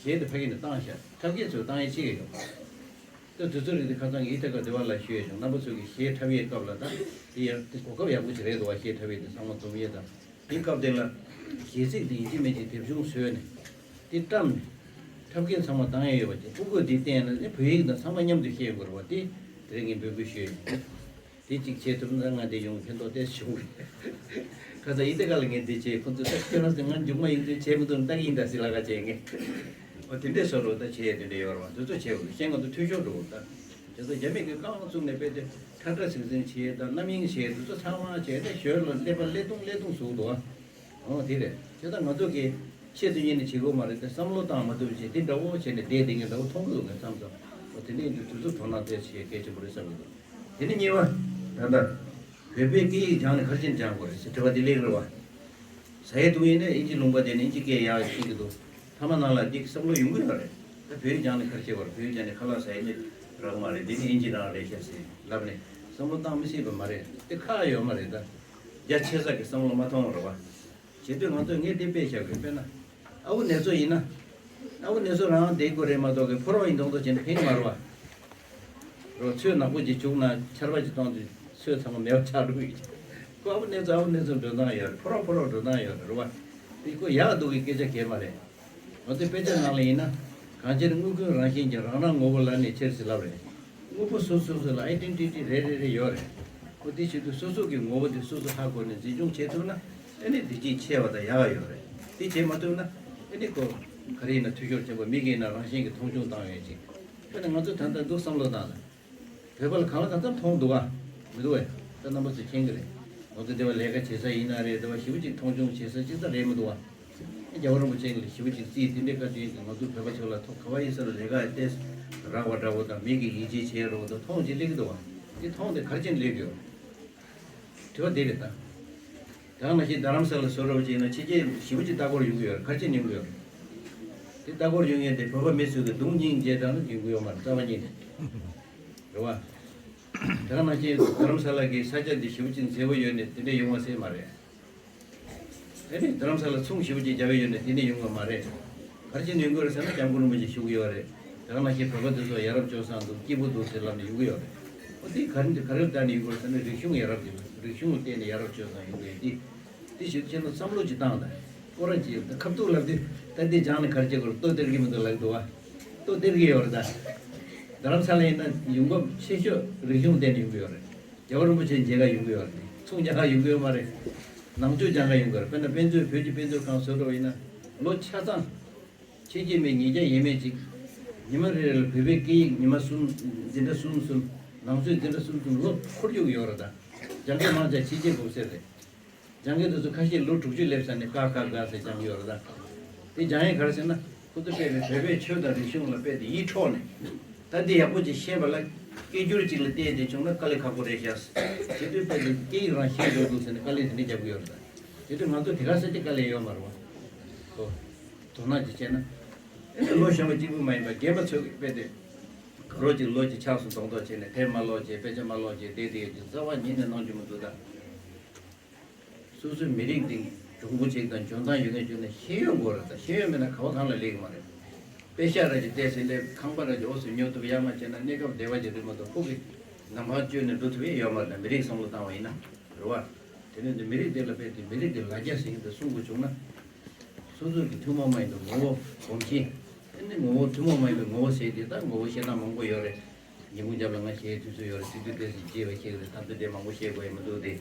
གཞས་དེ་ཕ་གི་ནས་བཏང་ཤག་འཁྲབ་མཁན་ཚོས་བཏང་ཡས་ཅིག་ཡོད། ད་དུས་ཚོད་རིང་དེ་ཁ་སང་གི་ཨི་ཐ་ག་དེ་བ་ལ་ཞུས་ཡས་བྱུང་། རྣམ་པ་ཚོ་གི་གཞས་འཁྲབ་ཡས་སྐབས་ལ་ད་དེ་ཡང་དེ་གོ་སྐབས་ཡག་པོ་ཅིག་རེད་འདུག་བ། གཞས་འཁྲབ་ཡས་དེ་ཚང་མ་འཛོམས་ཡས་དང་། དེ་སྐབས་དེ་ལ་གཞས་ཚིག་དེ་ཡིན་གཅིག་མིན་གཅིག་དེབ་ཆུང་བཟོས་ནས་དེ་བཀྲམ་ནས་འཁྲབ་མཁན་ཚང་མ་བཏང་ཡས་ཡོད་པ་ཅིག་ཨུ་གོ་དེ་བསྟན་ན་ནི་བོད་ཡིག་དང་ཚང་མ་མཉམ་དུ་ཤེས་དགོས་རེད་བ། དེ་དེ་རིང་ངས་འབོད་སྐུལ་ཞུས་ཡོད། དེ་གཅིག་བྱས་ཐུབ་ན་ང་འདི་ཡོང་ཕན་ཐོགས་ཏོག་ཙམ་བྱུང་རེད། ཁ་སང་ཨི་ཐ་ག་ལ་ངས་འདི་བྱས། ཁོ་ཚོས་ད་ཁྱོད་རང་ཚོ་ང་མཇུག་མ་ཡིན་ཚུལ་བྱས་མི་འདུག་ལྟ་གི་ཡིན་ད་ཟེར་ལབ་ཀ་བྱས་ངས། འོ་དེ་འདྲས་བཟོ་རོགས་ད་བྱས་ཡས་དེ་འདྲས་ཡོད་རེད་བ། དེ་ཚོ་བྱས་དགོས། གཞན་ང་ཚོ་འཐུས་ཤོར་འགྲོ་གི་རེད་ད། དེ་ཚོ་རྒྱ་མི་གི་རྐང་བཙུགས་ནས་དཔེ་དེ་ཁྲ་ཁྲ་ཟིང་ཟིང་བྱས་དང་རྣམ་གཡེང་བྱས། དེ་ཚོ་ཚང་མ་བྱས་ནས་ཞོར་ལ་ཀླད་པ་ཀླད་སྟོང་ཀླད་སྟོང་བཟོ་གི་འདུག་བ། འོ་དེ་རེད། དེ་ད་ང་ཚོ་གི་ཆེད་དུ་གཉེར་ནས་བྱེད་དགོས་མ་རེད་དེ། བསམ་བློ་བཏང་མ་ཐུབ་བྱས་དེ་འདྲ་བོ་བྱས་ནས་བསྡད་བསྡད་མཁན་འདྲ་བོ་མཐོང་གི་འདུག་ངས་བསམ་སོང་། འོ་དེ་འདྲ་ཡིན་དུས་དུས་ཚོད་དོ་སྣང་དེ་བྱེད་གལ་ཆེན་པོ་རེད་བསམ་གྱི་འདུག་དེ་ནས་གཉིས་པ། ད་ལྟ་བོད་པའི་སྐད་ཡིག་སྦྱངས་ནས་ག་རེ་བྱས་ནས་སྦྱང་དགོས་རེད་ཟེར་དྲི་བ་དེ་སླེབས་རེད་བ། ཟ་ཡས་འཐུང་ཡས་ནི་ཨིན་ཇི་ལུང་པ་དེ་ནས་ཨིན་ཇི་སྐད་ཡག་ཤེས་ཀྱི་འདུག་ཕ་མ་ནང་ལ་འདི་བསམ་བློ་ཡོང་གི་ཡོད་རེད། ད་བོད་ཡིག་སྦྱངས་ནས་ག་རེ་བྱེད་དགོས་རེད། བོད་ཡིག་སྦྱངས་ནས་ཁ་ལག་ཟ་ཡས་ནི་རག་མ་རེད། འདི་ནི་ཨིན་ཇི་རང་རེད་ཤག་ཟེར་ལབ་ནས་བསམ་བློ་བཏང་མི་སྲིད་པ་མ་རེད། དེ་ཁག་ཡོད་མ་རེད་ད། རྒྱ་ཆེ་ས་གི་བསམ་བློ་མ་གཏོང་རོགས་པ། བྱེད་དུས་ང་ཚོས་ངས་འདི་དཔེ་བཞག་གི་ཡོད། དཔེར་ན་ཨ་ཁུ་ནེ་ཙོ་ཡིན་ན། ཨ་ཁུ་ནེ་ཙོ་རང་བསྡད་དགོས་རེད་མ་གཏོགས་གི་ཕོ་རོག་ཡིན་མདོག་མདོག་བྱས་ནས་ཕན་གི་མ་རེད་བ། རོགས་ཚོད་ནག་པོ་ཅིག་བྱུང་ན་ཆར་པ་ཅིག་གཏོང་དུས་ཚོད་ཚང་མ་མེད་པ་ཆགས་འགྲོ་གི་ཡོད། ཁོ་ཨ་ཁུ་ནེ་ཙོ་ཨ་ཁུ་ནེ་ཙོ་འགྲོ་སྟངས་ཡོད་རེད། ཕོ་རོག་ཕོ་རོག་འགྲོ་སྟངས་ཡོད་རེད་བ། དེ་ཁོ་ཡག་སྡུག་གི་སྐད་ཆ་གལ་མ་རེད། ང་ཚོའི་དཔེ་ཆ་ནང་ལ་ཡིན་ན། གང་ཕྱིར་དངོས་ཀུན་རང་བཞིན་གྱིས། རང་རང་ངོ་བོ་ལ་ནི་ཕྱིར་ཟེར་ལབ་རེད། དངོས་པོ་སོ་སོ་སོ་ལ་ཨའི་ཌེན་ཊི་ཊི་རེ་རེ་རེ་ཡོད་རེད། ཁོ་དེ་བྱེད་དུས་སོ་སོ་གི་ངོ་བོ་དེ་སོ་སོ་ཧ་གོ་ནས་འཛིན་སྐྱོང་བྱེད་ཐུབ་ན། ཨ་ནི་བདེ་སྐྱིད་ཆེ་བ་དང་ཡག་ཡོད་རེད། དེ་བྱེད་མ་ཐུབ་ན་ཨ་ནི་ཁོ་ག་རེ་ཡིན་ན་འཐུས་ཤོར་ཆེན་པོ། མི་གིས་ན་རང་བཞིན་གྱིས་མཐོང་ཆུང་བཏང་ཡོད་ཅིག་དཔེར་ན་ང་ཚོ་ད་ལྟ་འདུག་བསམ་བློ་བཏང་ན། བོད་པ་ལ་གང་ལ་གང་འཚམ་མཐོང་འདུག་བ། མི་འདུག་བས། ད་རྣམ་པ་ཚོས་མཁྱེན་གྱི་རེད། ང་ཚོ་འདི་བ་ལས་ཀ་བྱེད་ས་ཡིན་ན་རེད། འདི་བ་ཞེ་པོ་ཅིག་མཐོང་ཆུང་བྱེད་ས་ཅིག་ད་རེད་མི་འདུག་བ། རྒྱལ་བ་རིན་པོ་ཆེ་ལ་ཞེ་པོ་ཅིག་རྩིས། དེ་འདྲའི་བཀའ་དྲིན་གྱིས་ང་ཚོ་བོད་པ་ཚོ་ལ་ཐོག་ག་བ་ཡིན་ས་ལ་ལས་ཀ་ཏེས་རག་པ་འདྲ་བོ་དང་། མི་གིས་ཡིད་ཆེས་བྱེད་རོགས་དང་མཐོང་ཅིག་སླེབས་ཀྱི་འདུག་བ། འདི་མཐོང་དེ་ག་རེ་བྱས་ནས་སླེབས་ཀྱི་ཡོད། དྲི་བ་འདི་རེད་ད། ད་ག་ནང་བཞིན་རྡ་རམ་ས་ལ་བཟོ་འདྲ་བོ་ཅིག་ཡིན་ན་ཕྱི་རྒྱལ་ཞེ་པོ་ཅིག་ལྟ་སྐོར་ཡོང་གི་ཡོད་རེད། ག་རེ་བྱས་ནས་ཡོང་གི་ཡོད་རེད། དེ་ལྟ་སྐོར་ཡོང་མཁན་དེ་བོད་པ་མི་ཚོས་ཀྱི་གདོང་གཉིས་བྱས་དྲགས་ན་ཡོང་གི་ཡོད་མ་རེད། རྩ་བ་ཉིད་ནས་རེད་བ། དེ་ག་ནང་བཞིན་རྡ་རམ་ས་ལ་གི་ས་ཆ་འདི་ཞེ་པོ་ཅིག་མཛེས་པོ་ཡོད་ནས་དེ་འདྲས་ཡོང་བ་སྲིད་མ་རེད། ཨེ་ནི་རྡ་རམ་ས་ལ་ཚོང་ཞེ་པོ་ཅིག་རྒྱབ་ཡོད་ནས་དེ་འདྲས་ཡོང་གི་མ་རེད། ག་རེ་བྱས་ནས་ཡོང་གི་ཡོད་རེད་ཟེར་ན་སྐྱབས་མགོན་རིན་པོ་ཆེ་བཞུགས་ཡོད་རེད། དེ་ག་ནང་བཞིན་བོད་པ་དེ་ཚོ་ཡ་རབས་སྤྱོད་བཟང་འདུག་སྐྱིད་པོ་འདུག་ཟེར་ལབ་ནས་ཡོང་གི་ཡོད་རེད། ཨོ་དེ་ག་རེ་ག་རེ་ལྟ་ནས་ཡོང་གི་ཡོད་རེད་ཟེར་ན་རིག་གཞུང་ཡ་རབས་དེ་རིག་གཞུང་ལ་བརྟེན་ནས་ཡ་རབས་སྤྱོད་བཟང་ཡོང་གི་ཡོད་དེ། དེ་ཞིག་བྱས་ན་བསམ་བློ་ཅིག་བཏང་དང་། ཁོ་རང་ཅིག་ཁ་ཐུག་ལབ་དུས་ད་འདི་སྦྱངས་ནས་ག་རེ་བྱེད་དགོས་རེད། ལྟོ་སྟེར་གི་མི་འདུག་ལབ་འདུག་བ། ལྟོ་སྟེར་གི་ཡོད་རེད་ད། རྡ་རམ་ས་ལ་ཡིན་ན་ཡོང་འབབ་ཆེ་ཤོས་རིག་གཞུང་བརྟེན་ནས་ཡོང་གི་ཡོད་རེད། རྒྱལ་བ་རིན་པོ་ཆེ་མཇལ་ག་ཡོང་གི་ཡོད་རེད། ཚོང་རྒྱག་ག་ཡོང་གི་ཡོད་མ་རེད། ནང་ཆོས་སྦྱང་ག་ཡོང་གི་ཡོད་རེད། དཔེར་ན་དཔེ་མཛོད་བོད་ཀྱི་དཔེ་མཛོད་ཁང་བཟོ་འདྲ་བ་ཡིན་ན་ལོ་ཆ་ཚང་ཕྱི་རྒྱལ་མི་ཉིས་བརྒྱ་ཡས་མས་ཅིག་ཉི་མ་རེ་རེ་ལ་བོད་པའི་སྐད་ཡིག་ཉི་མ་གསུམ་འཛིན་གྲྭ་གསུམ་གསུམ་ནང་ཆོས་འཛིན་གྲྭ་གསུམ་གསུམ་ལོ་འཁོར་རྒྱུག་ཡོད་རེད་ད། སྦྱང་མཁན་མང་ཆེ་ཕྱི་རྒྱལ་གོམས་སེལ་རེད། སྦྱང་མཁན་དེ་ཚོ་ཁ་ཤས་ལོ་དྲུག་ཅུ་སླེབས་ཚར་ནས་ཀ་ཁ་ག་ཟེར་སྦྱང་གི་ཡོད་རེད་ད། དེ་སྦྱང་ཡས་ག་རེ་ཟེར་ན་ཁོ་ཚོ་དཔེ་མི་བོད་པའི་ཆོས་དང་རིག་གཞུང་ལ་དཔེ་དེ་ཡིད་འཕྲོག་ནས། ད་འདི་ཡག་པོ་ཅིག་ཤེས་པ་ལ་སྐད་སྒྱུར་ཅིག་ལ་བལྟས་ཏེ་བྱུང་ན་དཀའ་ལས་ཁག་པོ་རེད་ཤག་དེ་དུས་དཔེ་དེ་སྐད་ཡིག་རང་ཤེས་དགོས་འདུག་ཟེར་ནས་དཀའ་ལས་དེ་འདྲ་རྒྱབ་གི་ཡོད་རེད་ད། དེ་དུས་ང་ཚོ་དེ་ག་ཟེར་ཏེ་དཀའ་ལས་ཡོད་མ་རེད་བ། ཨོ། དོ་སྣང་ཅིག་བྱས་ན། ཨེ་ནི་ལོ་གཞོན་པ་གཅིག་པུ་མ་ཡིན་པ་རྒན་པ་ཚོས་དཔེ་དེ། དགའ་རོགས་ཀྱི་ལོ་གཅིག་ཆགས་སུ་རྡོག་རྡོག་བྱས་ནས་དེབ་མ་ཀློག་བྱས་དཔེ་ཆ་མ་ཀློག་བྱས་བསྡད་དེ་ཡོད་ཀྱི་རྩ་བ་ཉིད་ནས་གནང་རྒྱུ་མི་འདུག་ད། སོ་སོའི་མི་རིགས་འདི་གྲུང་པོ་ཅིག་དང་འཇོན་ཐང་ཡོད་མཁན་བྱུང་ན་ཤེས་ཡོན་དགོས་རེད་ད། ཤེས་ཡོན་མེད་ན་ག་བ་གང་ལ་སླེབས་ཀྱི་མ་རེད། དཔེ་ཤག་ར་ཅིག་བལྟས་ཟིན་ལས་ཁང་པ་ར་ཅིག་འོག་སུ་ཉོ་ཐུབ་ཡག་མ་བྱས་ན་གནས་སྐབས་བདེ་བ་ཅིག་རེད་མ་གཏོགས་ཕུགས་ཀྱི་ནམ་མཁའ་བསྐྱོད་ནས་འགྲོ་ཐུབ་ཡག་ཡོད་མ་རེད་ད། མི་རིགས་བསམ་བློ་བཏང་བ་ཡིན་ན་རེད་བ། དེ་ནས་འདི་མི་རིགས་འདི་ལ་དཔེ་དེ་མི་རིགས་འདི་ལ་རྒྱ་ཟེར་གྱི་འདུག་གསུང་དགོས་བྱུང་ན། སོ་སོ་གི་ཐུན་མོང་མ་ཡིན་པའི་ངོ་བོ་གོམས་གཤིས། ཨ་ནི་ངོ་བོ་ཐུན་མོང་མ་ཡིན་པའི་ངོ་བོ་ཟེར་དེ་ད་ངོ་བོ་བཤད་སྟངས་མང་པོ་ཡོད་རེད། ཉིན་གུང་རྒྱབ་ལ་ང་གཞས་དུས་ཚོད་ཡོད་རེད། དུས་དུས་ཏོག་ཙམ་གཅིག་བྱས་པ་ཤེས་ཀྱི་རེད། ད་དུས་དེ་མང་པོ་བཤད་དགོས་ཡ་མི་འདུག་སྟེ།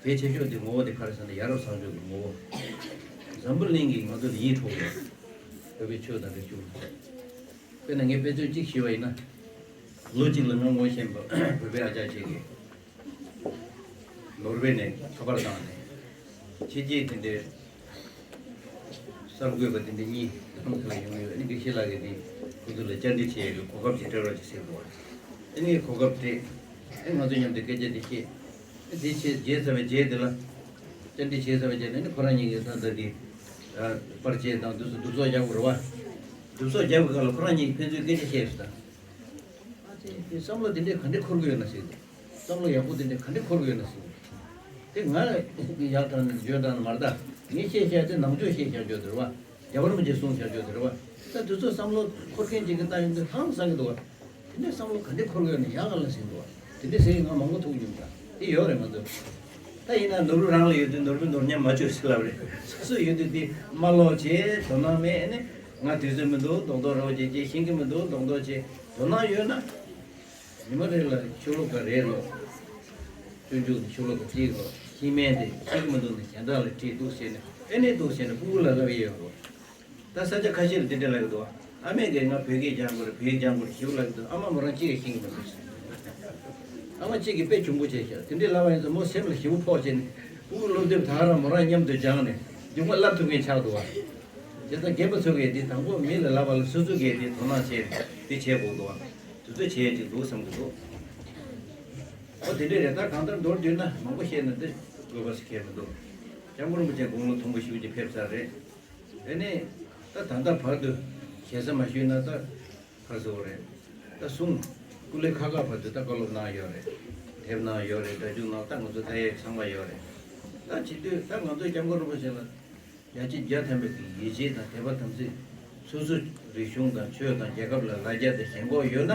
གལ་ཆེ་ཤོས་དེ་ངོ་བོ་དེ་ག་རེ་ཟེར་ན་ཡ་རབས་བཟང་སྤྱོད་ཀྱི་ངོ་བོ། འཛམ་བུ་གླིང་གིས་ང་ཚོ་ལ་ཡིད་འཕྲོག་ཡོད། བོད་པའི་ཆོས་དང་རིག་གཞུང་། དཔེར་ན་ངས་དཔེ་མཚོན་གཅིག་ཞུས་པ་ཡིན་ན། ལོ་གཅིག་ལ་ང་ངོ་ཤེས་པ་བོད་པའི་ཨ་ཅག་ཅིག་གིས། ནོར་ཝེ་ནས་ཁ་པར་བཏང་ནས། ཕྱི་རྒྱལ་དེ་འདྲའི་གསར་འགོད་པ་དེ་འདྲ་གཉིས་ཁམས་ཁ་ལ་ཡོང་ཡོད། ཨ་ནི་དགེ་བཤེས་ལགས་ཀྱིས་དེ་ཁོ་ཚོ་ལ་བཅར་འདྲི་བྱེད་ཡས་ཀྱི་གོ་སྐབས་ཅིག་སྤྲད་རོགས་ཅིག་ཟེར་འདུག་ཨ་ནི་གོ་སྐབས་སྤྲད། ཨ་ང་ཚོ་མཉམ་དུ་སྐད་ཆ་དེ་བཤད། ཨ་དེ་བྱས་རྗེས་ཚར་བའི་རྗེས་དེ་ལ། བཅར་འདྲི་བྱས་ཚར་བའི་རྗེས་ནས་ཨ་ནི་ཁོ་རང་གཉིས་ཀྱིས་ད་ལྟ་དེ། པར་ཆས་དང་དུས་སུ་བསྡུ་གསོག་རྒྱག་དགོས་རེད་བ། བསྡུ་གསོག་རྒྱག་པའི་སྐབས་ལ་ཁོ་རང་གཉིས་ཕན་ཚུན་སྐད་ཆ་བཤད་སོང་ད། ཨ་ཙི། དེ་བསམ་བློ་དེ་འདྲས་ག་འདྲས་འཁོར་གི་ཡོད་ན་ཟེར་ཏེ། བསམ་བློ་ཡག་པོ་དེ་འདྲས་ག་འདྲས་འཁོར་གི་ཡོད་ན་ཟེར་ཏེ། དེ་ང་ཡག་དྲགས་ནས་འཇོན་དྲགས་ནས་མ་རེད་ད། ངས་བཤད་བཤད་དེ་ནང་ཆོས་བཤད་བཞག་རྒྱུ་དེ་རེད་བ། རྒྱལ་བ་རིན་པོ་ཆེས་གསུངས་བཞག་རྒྱུ་དེ་རེད་བ། ད་དེ་ཚོ་བསམ་བློ་འཁོར་མཁན་ཅིག་གིས་ལྟ་ཡོང་དུས་ཧང་སང་གི་འདུག་བ། དེ་འདྲས་བསམ་བློ་ག་འདྲས་འཁོར་གི་ཡོད་ན་ཡག་ག་ལ་ཟེར་འདུག་བ། དེ་འདྲས་ཟེར་ཡིན་ང་མང་པོ་ཐུག་མྱོང་ད། དེ་ཡོད་རེད་ང་ཚོ། ད་ཡིན་ན་ནོར་བུ་རང་ལ་ཡོད་དུས་ནོར་བུ་ནོར་ཉམས་མ་བཅོས་ཟེར་ལབ་རེད། སོ་སོ་ཡོད་དུས་དེ་མ་ཀློག་བྱས་དོ་སྣང་མེད་ནས་ང་དུས་ཚོད་མི་འདུག་རྡོག་རྡོག་རེ་བ་བྱས་བྱས་ཤེས་ཀྱི་མི་འདུག་རྡོག་རྡོག་བྱས་དོ་སྣང་ཡོད་ན། ཉི་མ་རེ་ལ་ཤོ་ལོ་ཀ་རེ་ལོ། སྤྱོད་འཇུག་ནི་ཤོ་ལོ་ཀ་གཅིག་ལོ། ཤེས་མེད་དེ་ཤེས་ཀྱི་མི་འདུག་ནས་གཞན་དག་ལ་དྲིས་འདུག་ཟེར་ནས་ཨེ་ནས་འདུག་ཟེར་ནས་ཕྲུ་གུ་ལ་ལབ་ཡས་ཡོད་རེད། ད་ས་ཆ་ཁ་ཤས་ལ་དེ་འདྲ་ལབ་ཀྱི་འདུག་ཨ་མས་ཀྱིས་ང་བོད་སྐད་སྦྱང་དགོས་རེད། བོད་ཡིག་སྦྱང་དགོས་རེད་ཞེ་པོ་ལབ་ཀྱི་འདུག་ཨ་མ་མོ་རང་གཅིག་གིས་ཤེས་ཀྱི་མི་འདུག་ཨ་མ་གཅིག་གིས་དཔེ་གྱོང་པོ་བྱས་ཤག་དེ་འདྲས་ལབ་པ་ཡིན་ཙང་མོ་སེམས་ལ་ཞེ་པོ་ཕོག་བྱས་ནས་ཕྲུ་གུ་སློབ་དེབ་ད་ག་རང་མོ་རང་མཉམ་དུ་སྦྱངས་ནས་མཇུག་མ་བསླབ་ཐུབ་མཁན་ཆགས་འདུག་བ། དེ་ཚོ་རྒན་པ་ཚོ་གིས་དེ་དང་པོ་མི་ལ་ལབ་པ་ལ་སོ་སོ་གིས་དེ་དོ་སྣང་བྱས་དེ་བྱེད་དགོས་འདུག་བ། དེ་ཚོ་བྱས་ཅིག་འདུག་བསམ་གྱི་འདུག་ཨོ་དེ་འདྲས་རེད། ད་གང་ལྟར་མདོར་བསྡུས་ན་མང་པོ་བཤད་ན་འདི་དགོས་པ་ཟེར་མཁན་མི་འདུག་སྐྱབས་མགོན་རིན་པོ་ཆེ་དགུང་ལོ་མཐོན་པོ་ཞེ་པོ་ཅིག་ཕེབས་ཚར་རེད། ཨེ་ནས་ད་ད་ལྟ་བར་དུ་ཞེ་ས་མ་ཞུས་ན་ད་ག་རེ་ཟེར་དགོས་རེད། ད་གསུང་སྐུ་ལས་ཁག་ཁག་བར་དུ་ད་བཀའ་སློབ་གནང་ཡོད་རེད། དེབ་གནང་ཡོད་རེད། སྒྲ་འཇུག་གནང་ད་ང་ཚོ་ལྟ་ཡས་ཚང་མ་ཡོད་རེད། ད་བྱེད་དུས་ད་ང་ཚོ་སྐྱབས་མགོན་རིན་པོ་ཆེ་ལ་བརྒྱ་ཆ་བརྒྱ་ཐམ་པའི་གི་ཡིད་ཆེས་དང་དད་པ་དམ་ཚིག་སོ་སོ་རིག་གཞུང་དང་ཆོས་དང་རྒྱལ་ཁབ་ལ་ལ་རྒྱ་དང་ཞེན་ཁོག་ཡོད་ན།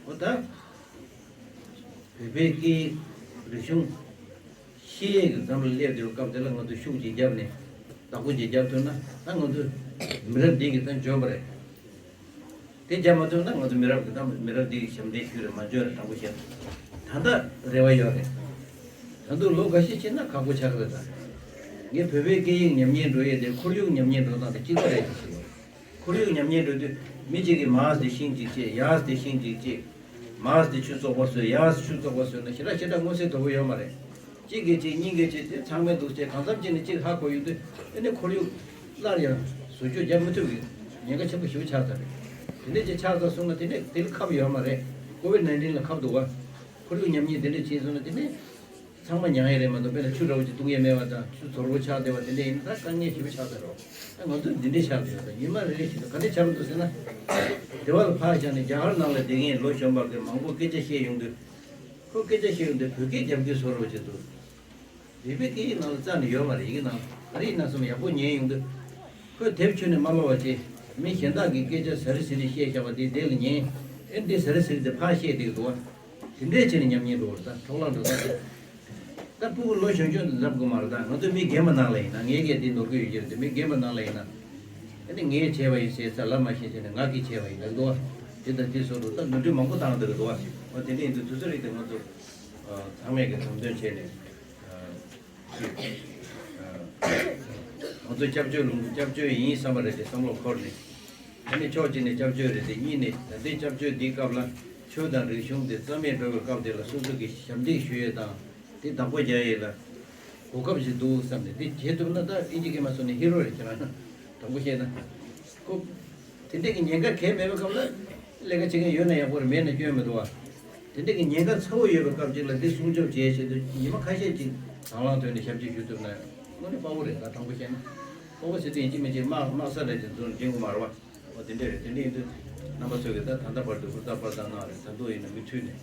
འོ་ད། བོད་པའི་སྐད་ཡིག་རིག་གཞུང་ཤེས་ཡས་ཀྱི་འཛམ་ལ་སླེབས་བསྡད་པའི་སྐབས་དེ་ལ་ང་ཚོས་ཤུགས་ཅིག་བརྒྱབ་ནས་བདག་པོ་ཅིག་བརྒྱབ་ཐུབ་ན་ད་ང་ཚོ་མི་རབས་འདི་གི་ད་འཇོན་པ་རེད། དེ་བརྒྱབ་མ་ཐུབ་ན་ང་ཚོ་མི་རབས་ཀྱི་ད་མི་རབས་འདི་གི་ཞབས་འདྲེན་ཞུས་རེད་མ་འཇོན་རེད་དྲང་པོ་བཤད་ན། ད་ལྟ་རེ་བ་ཡོད་རེད། ད་དུང་ལོ་འགའ་ཤས་ཕྱིན་ན་ཁག་པོ་ཆགས་ཀྱི་རེད་ད། ངས་བོད་པའི་སྐད་ཡིག་ཉམས་ཉེས་འགྲོ་ཡས་དེ་ཁོར་ཡུག་ཉམས་ཉེས་འགྲོ་སྟངས་དེ་གཅིག་པ་རེད་ཅེས་ཞུ། ཁོར་ཡུག་ཉམས་ཉེས་འགྲོ་དུས་མི་གཅིག་གིས་མཱས་དེ་ཤིང་གཅིག་བཅད། ཡཱས་དེ་ཤིང་གཅིག་བཅད། མཱས་དེ་ཆུ་བཙོག་པ་བཟོས། ཡཱས་ཆུ་བཙོག་པ་བཟོས་ན་ཞེ་དྲག་ཞེ་དྲག་མངོན་གསལ་དོད་པོ་ཡོད་མ་རེད། གཅིག་གིས་གཅིག་གཉིས་ཀྱིས་གཅིག་དེ་ཚང་མས་འདུག་བྱས་གང་འཚམ་བྱས་ནས་གཅིག་ཧ་གོ་ཡོང་དུས་ཨེ་ནི་ཁོར་ཡུག་སླར་ཡང་བཟོ་བཅོས་རྒྱག་མི་ཐུབ་ཀྱི་ཉེན་ཁ་ཆེན་པོ་ཞེ་པོ་ཆགས་ཚར་རེད། དེ་འདྲས་ཅིག་ཆགས་ཚར་སོང་ན་དེ་ནས་དེ་ལ་ཁབ་ཡོད་མ་རེད། ཀོ་ཝིད་ནའིན་ཊིན་ལ་ཁབ་འདུག་བ། ཁོར་ཡུག་ཉམས་ཉེས་དེ་འདྲས་ཕྱིན་སོང་ན་དེ་ནས། ཚང་མ་མྱང་ཡས་རེད་མ་གཏོགས། དཔེར་ན་ཆུ་འདྲ་བོ་ཅིག་བཏུང་ཡས་མེད་པ་དང་། ཆུ་ཚོར་པོ་ཆགས་བསྡད་པ་དེ་འདྲ་ཡིན་ན། ད་དཀའ་ངལ་ཞེ་པོ་ཆགས་ཚར་རོ། ད་ང་ཚོ་འདི་འདྲས་ཆགས་བསྡད་ཡོད། ད་ཉི་མ་རེ་རེ་བཞིན་དུ་ག་འདྲས་ཆགས་འདུག་ཟེར་ན། དེ་བ་ལ་ཕར་བཞག་ནས་རྒྱ་གར་ནང་ལ་བསྡད་མཁན་ལོ་གཞོན་པ་གི་མང་པོ་སྐད་ཆ་བཤད་ཡོང་དུས། ཁོ་སྐད་ཆ་བཤད་ཡོང་དུས་བོད་སྐད་རྒྱབ་ཀྱི་བཟོ་འདྲ་བོ་ཅིག་འདུག་བོད་པའི་སྐད་ཡིག་ནང་ལ་རྩ་ནས་ཡོད་མ་རེད། ཡི་གེ་ནང་ཨ་རིའི་ནང་སོང་ཡག་པོ་ཉན་ཡོང་དུས། ཁོས་དེབ་ཁྱོན་ནས་མ་ཀློག་པ་བྱས། མི་གཞན་དག་གིས་སྐད་ཆ་ཟ་རི་ཟི་རི་བཤད་བཞག་པ་དེ་དེ་ལ་ཉན། ཨེ་འདི་ཟ་རི་ཟི་རི་དེ་ཕར་བཤད་བསྡད་ཀྱི་འདུག་བ། དེ་འདྲས་བྱས་ནས་ཉམས་ཉེས་འགྲོ་བར་ད་འཕྲོ་བརླག་འགྲོ་ད། ད་སྤུ་གུ་ལོ་གཞོན་གཞོན་དེ་ལབ་དགོས་མ་རེད། ད་ང་ཚོ་མི་རྒན་པ་ནང་ལ་ཡིན་ན། ངའི་སྐད་འདི་ནོར་གྱི་ཡོད་ཀྱི་རེད་དེ། མི་རྒན་པ་ནང་ལ་ཡིན་ན། ཨ་ནི་ངས་བྱས་པ་ཡིན་ཟེར་ས་ལབ་མ་ཤེས་བྱས་ནས་ང་གིས་བྱས་པ་ཡིན་ལབ་འདུག་བ། དེ་དང་དེ་བཟོ་འདུག་ད་ནོར་འཁྲུལ་མང་པོ་བཏང་བསྡད་ཀྱི་འདུག་བ། འོ་དེ་འདྲ་ཡིན་དུས་དུས་ཚོད་རིགས་དེ་ང་ཚོ་ཚང་མས་ཀྱི་དམ་དོན་བྱས་ནས། ང་ཚོ་སྐྱབས་བཅོལ་ལུང་སྐྱབས་བཅོལ་ཡིན་བསམ་པ་རེད་དེ། བསམ་བློ་འཁོར་ནས། ཨ་ནི་ཕྱོགས་གཅིག་ནས་སྐྱབས་བཅོལ་རེད་དེ། གཉིས་ནས་ད་ལྟའི་སྐྱབས་བཅོལ་འདིའི་སྐབས་ལ་ཆོས་དང་རིག་གཞུང་དེ་རྩ་མེད་འགྲོ་བའི་སྐབས་དེ་ལ་སོ་སོ་གི་ཞབས་འདེགས་ཞུ་ཡས་དང་། དེ་བདག་པོ་རྒྱག་ཡས་ལ་གོ་སྐབས་ཤིག་འདུག་བསམ་ནས། དེ་བྱེད་ཐུབ་ན་ད་ཨིན་ཇི་སྐད་མ་སོང་ནས་ཧི་རོ་རེད། ཁྱེད་རང་དྲང་པོ་བཤད་ན། ཁོ་དེ་འདྲས་ཀྱི་ཉེན་ཁ་གང་ཡང་མེད་པའི་སྐབས་ལ་ལས་ཀ་བྱེད་མཁན་ཡོད་ན་ཡག་པོ་རེད། མེད་ན་སྐྱོན་མི་འདུག་བ། དེ་འདྲ་གི་ཉེན་ཁ་ཚ་བོ་ཡོད་པའི་སྐབས་ཅིག་ལ་འདི་སྲུང་སྐྱོབ་བྱེད་ཆེད་དུ་ཉི་མ་ཁ་ཤས་ཅིག་དང་བླངས་ཐོག་ནས་ཞབས་ཕྱི་ཞུ་ཐུབ་ན་དངོས་གནས་དཔའ་བོ་རེད། ད་དྲང་པོ་བཤད་ན། དཔའ་བོ་ཟེར་དུས་ཡིན་གཅིག་མིན་གཅིག་དམག་དམག་ས་རེད་དེ་ཚོར་འགྲེང་དགོས་མ་རེད་བ། འོ་དེ་འདྲ་རེད། དེ་འདྲ་ཡིན་དུས་རྣམ་པ་ཚོས་ཀྱིས་ད་ད་ལྟ་བར་དུ་ཧུར་ཐག་པར་ཐག་གནང་རེད། ད་དུང་ཡིན་ན་མུ་མཐུད་ནས་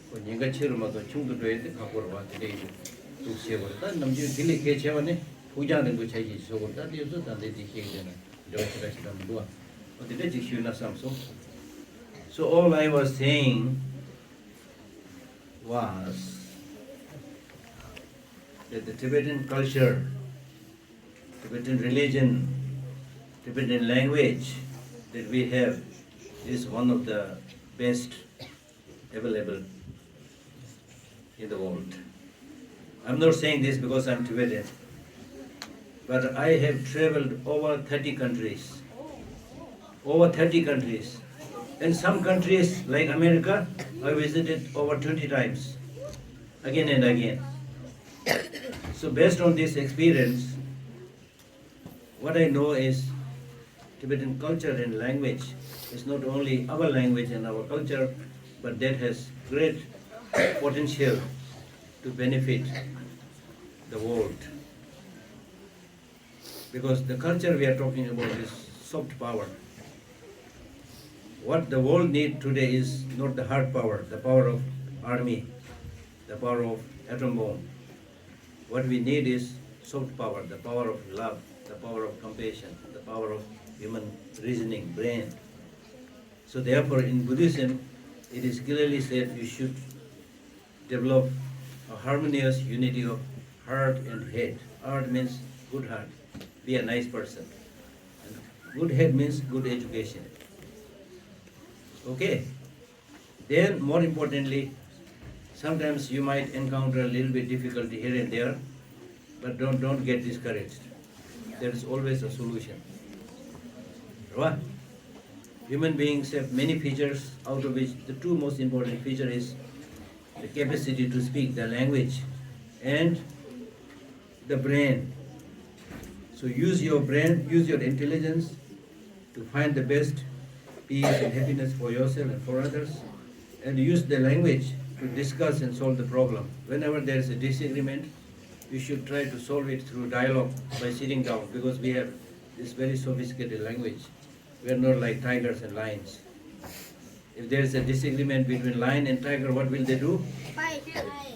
ཁོ་ཉེན་ཁ་ཆེ་རུ་མ་གཏོགས་ཆུང་དུ་འགྲོ་ཡས་དེ་ཁག་པོ་རེད་བ། དེ་འདྲ་ཡིན་དུས་འདུག་བྱེད་དགོས་རེད། ད་ནམ་རྒྱུན་དེ་ལས་གལ་ཆེ་བ་ནི་ཕུགས་རྒྱང་རིང་པོ་འཆར་གཞི་ཞིག་བཟོ་དགོས་རེད། ད་དེ་ཚོ་ད་ལྟའི་དེ་ཤེས་ཀྱི་ན་འབྲེལ་བ་ཞེ་དྲག་ཞེ་དྲག་མི་འདུག་བ། འོ་དེ་འདྲ་ཅིག་ཞུས་ན་བསམ་སོང་། So all I was saying was that the Tibetan culture, Tibetan religion, Tibetan language that we have is one of the best available in the world. I'm not saying this because I'm Tibetan, but I have traveled over thirty countries. Over thirty countries. In some countries like America, I visited over twenty times, again and again. So based on this experience, what I know is Tibetan culture and language is not only our language and our culture, but that has great potential to benefit the world. Because the culture we are talking about is soft power. What the world need today is not the hard power, the power of army, the power of atom bomb. What we need is soft power, the power of love, the power of compassion, the power of human reasoning, brain. So therefore, in Buddhism, it is clearly said you should develop a harmonious unity of heart and head. Heart means good heart, be a nice person. And good head means good education. Okay? Then, more importantly, sometimes you might encounter a little bit difficulty here and there, but don't, don't get discouraged. There is always a solution. Right? Human beings have many features, out of which the two most important feature is the capacity to speak the language and the brain. So use your brain, use your intelligence to find the best peace and happiness for yourself and for others, and use the language to discuss and solve the problem. Whenever there is a disagreement, you should try to solve it through dialogue by sitting down, because we have this very sophisticated language. We are not like tigers and lions. If there is a disagreement between lion and tiger, what will they do? Fight.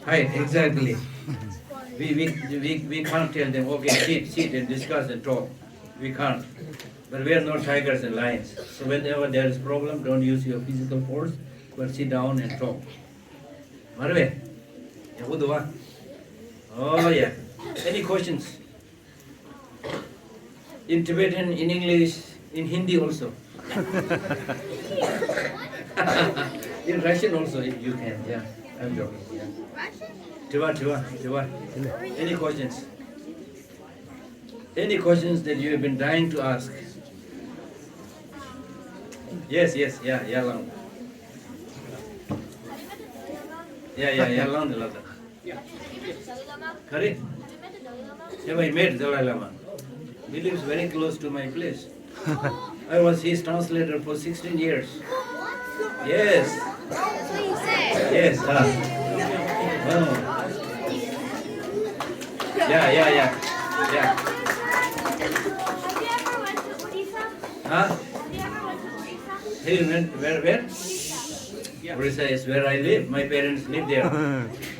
Fight, exactly. We, we, we, we can't tell them, "Okay, sit, sit and discuss and talk." We can't. But we are not tigers and lions. So whenever there is problem, don't use your physical force, but sit down and talk. Marve? Oh, yeah. Any questions? In Tibetan, in English, in Hindi also. In Russian also, if you can. Yeah, I'm joking. Yeah. Tiwa, Tiwa, Tiwa. Any questions? Any questions that you have been dying to ask? Yes, yes, yeah, yeah, long. Yeah, yeah, yeah, long, long. Correct? Have I met Dalai Lama? He lives very close to my place. I was his translator for sixteen years. Yes. Yes, huh? Oh. Yeah, yeah, yeah. Yeah. Have you ever went to Odisha? Huh? Have you ever went to Odisha? Hey, you went where? Where? Orissa is where I live. My parents live there.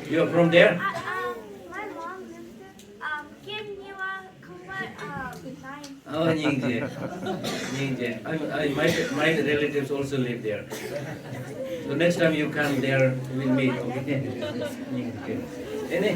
You are from there? I, um, my mom lives there. Um, Kim Niwa Kumba, um, nine. Oh, Nyingje. Nyingje. I, I, my, my relatives also live there. So next time you come there, we'll meet, okay? Nyingje. Any?